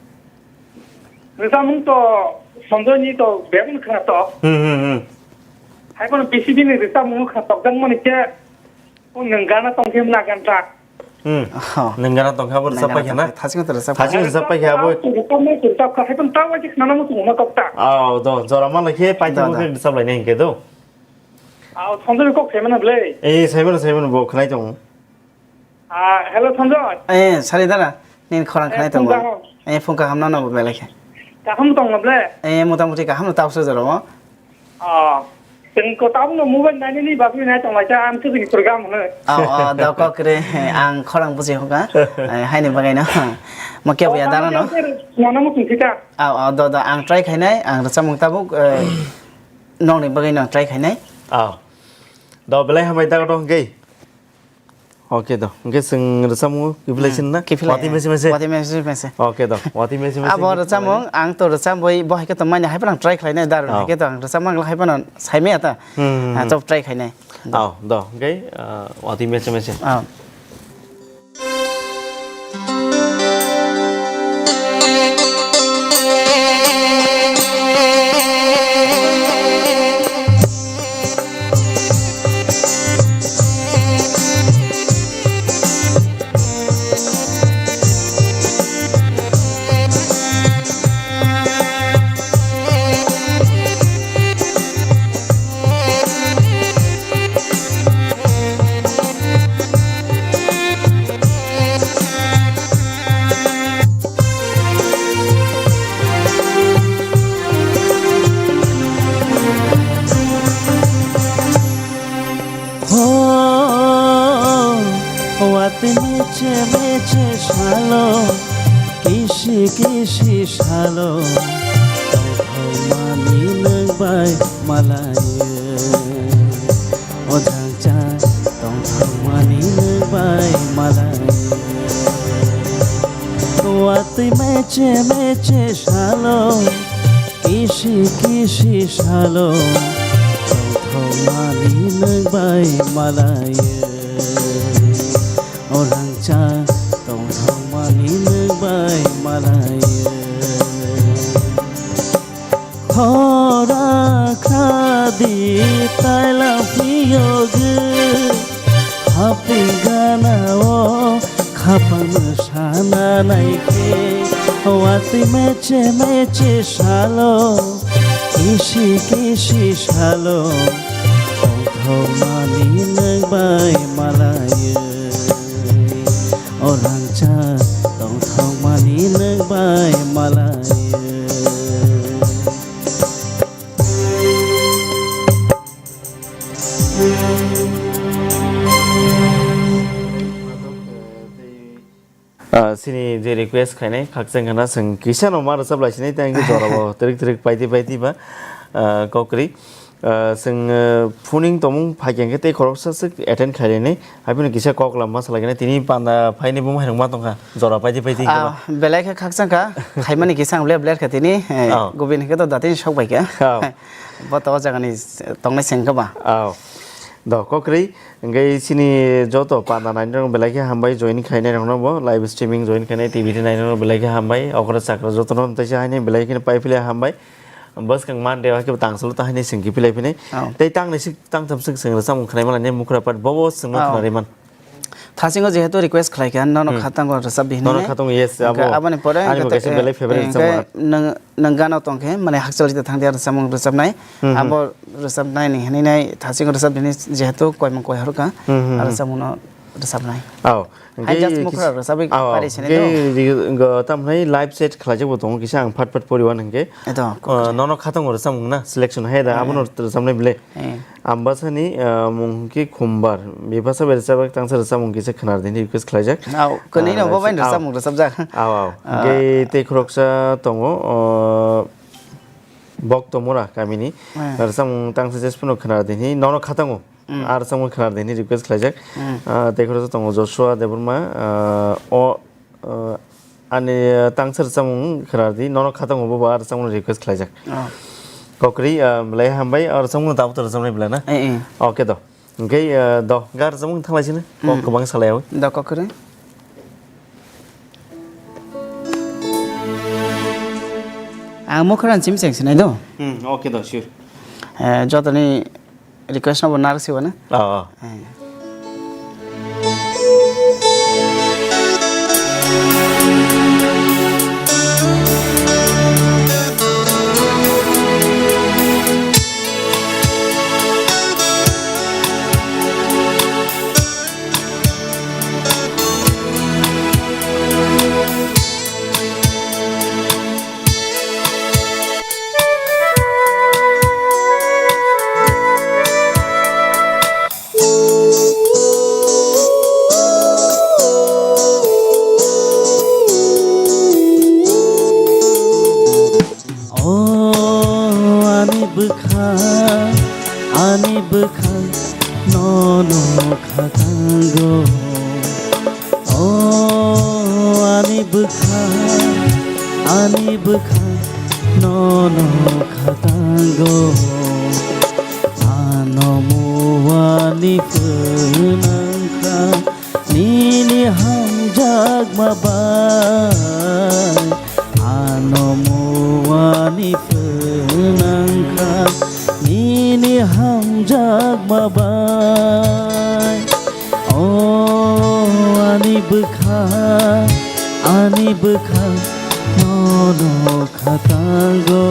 Rwchapmung to Sanjoy ni to bebak khwna to. Hmm, hmm, hmm. Hai bono B C B ni rwchapmung khwna tokjakmani khe. O nwng gana tongkhe na ganta. Hmm. Oh. Nwng gana tongkha bo rwchap paikha na? Thasing to rwchap. Thasing rwchap paikha bo. Rwchapmung rwchap kha, hai bono ta waji khwnana muchung ma tokta. Aw, do, jora ma lai khe paithak bo khe rwchap lainai hinkhe do. Aw, Sanjoy kok khaimana ble. Eh, saimano, saimano bo khwnai tongo. Ah, hello, Sanjoy. Eh, sari dara, nini khorang eh, khwnai tongo. Phung kaham. Eh, phung kaham nano bo belai khe. Kaham tong na ble? Eh, motamuti kaham no tausa jora o. Ah, chwng ko tabuk no mobile nainani bagwi nai tong lai ta, ang chwng program hwnwi. Oh, oh, do kok re, eh, ang khorang buji hoka. Eh, haini bagwi no. Mo kebo ya dara no. Nana mo tong thita. Oh, oh, do, do, ang try khainai, ang rwchapmung tabuk, eh, nokni bagwi no try khainai. Oh. Do belai hambai dago dong khe. Okay, do. Hwnkhe chwng rwchapmung kiphilai Hmm, sin na? Kiphilai, Watwi eh. mese mese? Watwi mese mese. Okay, do. Watwi mese mese Abo hwnkhe rwchapmung, ang to rwchapwi bo hai khe to mani hai phano try khlainai, Darwin Oh. hai khe to ang rwchapmung hai phano saimaya ta. Hmm, hmm, Ah, hmm. Chop try khlainai. Oh, do. Hwnkhe, ah, watwi mese mese. Oh. Watwi meche meche salo, kisi kisi salo, tongthokmani nwng bai malaio. O jangcha tongthokmani nwng bai malaio. Watwi meche meche salo, kisi kisi salo, tongthokmani nwng bai malaio. O rangcha tongthokmani nwng bai malaio. Khora khadi taila phiyogwi, haping gana o khapang sana naikhe, watwi meche meche salo, kisi kisi salo, tongthokmani nwng bai malaio. O rangcha tongthokmani nwng bai malaio. Ah, chini je request khainai khakchang khana chwng kisa no ma rwchap lai sinai tei jora bo trik trik paiti paiti ba, ah, kokri. Ah, chwng, ah, phuning tongmung phaikhe tei khoroksa swk attend khainai. Haphino kisa kok lam ma salai khe tini panda phaini bumung hai rok ma tongkha jora paiti paiti khe ba. Ah, belai khe khakchang kha khaimani kisa ang ble ble kha tini, eh, Oh. gubin khe to datini sok bai kha. Oh. Bo to o jaga ni tongnai seng khe ba. Oh. Do kokri, hwnkhe chini joto panda nainai rok belai khe hambai join khainai rok no bo live streaming join khainai T V nainai rok belai khe hambai okra chakra joto no tei se hainai belai khe pai philai hambai bwskang man de hakhe tang salo ta hainai sengki philai phinai Oh. tei tang ni sik tang tham sik seng rwchapmung khnai mala ne mukra pat bo bo sengma Oh. khnari man. Thasingo jehetu request khlai kha, nono Hmm. khatango rwchap di Nono hinwi. khatango, yes, Hwnkhe abo aboni pore ani hwnkhe bo kaisa to, belai favorite eh, rwchapmung hwnkhe nwng, nwng gana tong khe, mane hakchal jita thang dia rwchapmung rwchapnai. Hmm, hmm. Abo rwchapnai ni hinwi nai thasingo rwchap di hinwi jehetu koimung koi hor kha, Hmm, hmm, ah, hmm. rwchapmung no rwchapnai. Aw, Hai hwnkhe just kis-, mukhra rwchapwi aw, aw, pari sini hwnkhe do. ri-, go, tamo hwnai live set khlaijak bo tongo kisa ang phat phat pori wan hwnkhe. Eto, Ah, nono khatango rwchapmung na selection hai da, Ah. abono rwchapnai bile. Eh. Ambasani, ah, mung hwnkhe Khumbar. Bipasa bai rwchapjak tangsa rwchapmung kisa khwnar di hinwi request khlaijak. Au, kwnwi no Ah, bo bai ah, rwchapmung rwchapjak. Au, au. Ah. Hwnkhe tei khoroksa tongo, ah, Boktomura kamini. Ah. Rwchapmung tangsa jes phano khwnar di hinwi nono khatango. Mm. Ah, rwchapmung khwnar di hinwi request khlaijak. Mm. Ah, tei khoroksa tongo Joshua Debbarma, ah, o Ah, ani, ah, tangsa rwchapmung khwnar di, nono khatango bo ba rwchapmung request khlaijak. Oh. Kokri, ah, belai hambai, ah, rwchapmung tabuk to rwchapnai belai na? Eh, eh. Okay do. Hwnkhe, ah, do, ga rwchapmung thanglai sini. Kok Hmm. kwbang salai awi. Do kokri. Ang mokran chim cheng sinai do. Hmm, okay do, sure. Eh, jotoni Request no bo narwk si bo na? Oh, oh. Eh. Ani bwkha nono khatango, ano muani phwnangkha nini hamjakma bai. Ano muani phwnangkha nini hamjakma bai. O ani bwkha, ani bwkha nono khatango.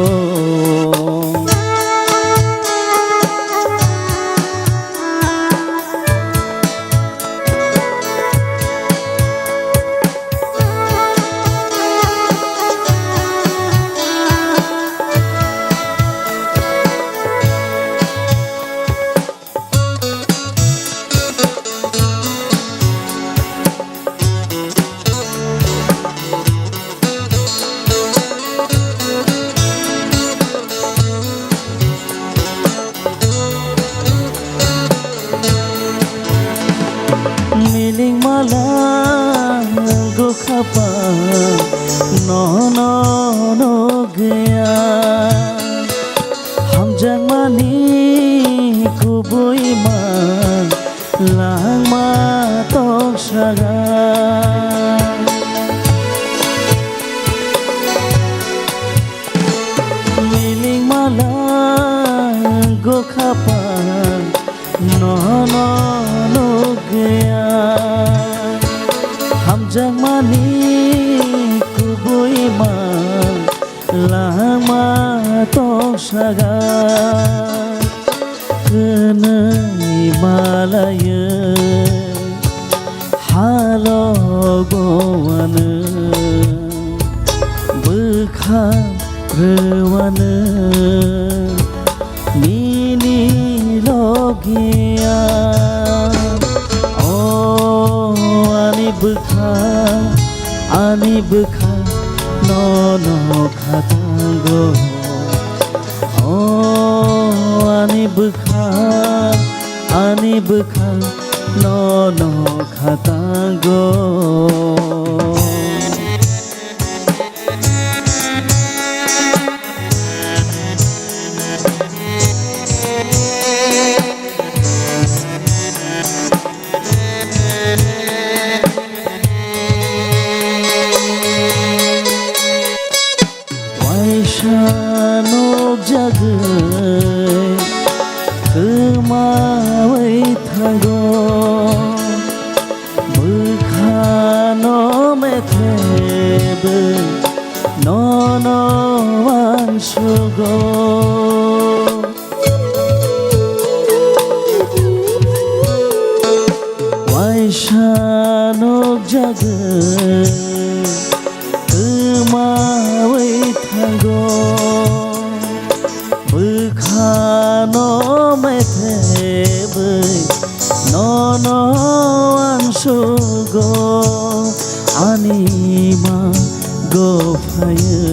Miling mala gokha pa nono nugya. Hamjakmani kubui ma langma toksaga. Miling mala gokha pa nono nugya. Hamjakmani kubui ma langma toksaga. Kwnwi malayo halogo ano bwkha rwano nini logia. O ani bwkha, ani bwkha nono khatango. O ani bwkha, ani bwkha nono khatango. Waisa nukjagwi kwmawi thango, bwkhano methebwi nono uansugo. Waisa nukjagwi kwmawi thango, bwkhano methebwi nono uansugo. Ani ma gophayo,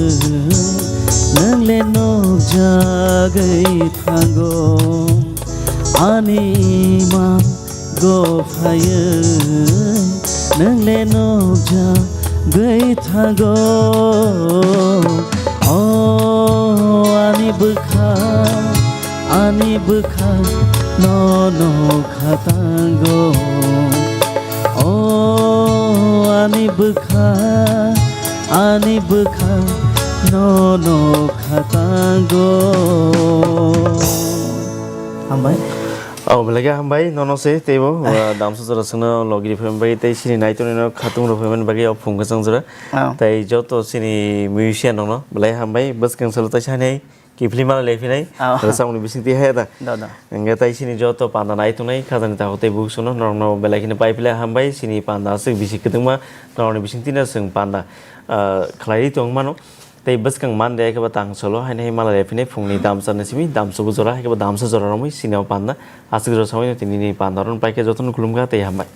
nwng le nukjagwi thango. Ani ma gophayo, nwng le nukjagwi thango. O ani bwkha, ani bwkha nono khatango. O ani bwkha, ani bwkha nono khatango. Hambai. Oh, belai khe hambai nono se teibo, ah, damsa jora swngno logi rifai bagwi tei chini naitonino khatung rifai bagwi o phung kwchang jora. Oh. Tei joto chini musician rokno belai hambai, bwskang salo taisa hanai kiphilwi mala lephinai. Oh. Rwchapmungni bisingtwi haya da. Da, da. Hwnkhe tei chini joto panda naitongnai khajani takhuk tei bukhuk songno norokno belai kheno pai philai hambai, chini panda aswk bisi kwdwkma norokni bisingtwino chwng panda, ah, khlaiwi tongmano. Tei bwskang Monday hai khe bo tang solo, haino hai mala lephinai phungni damsa ni simi, damsa bo jora, hai khe bo damsa jora romwi sini o panda. Aswk jora samwi no tini ni panda ron pai khe jotono khulumkha tei hambai.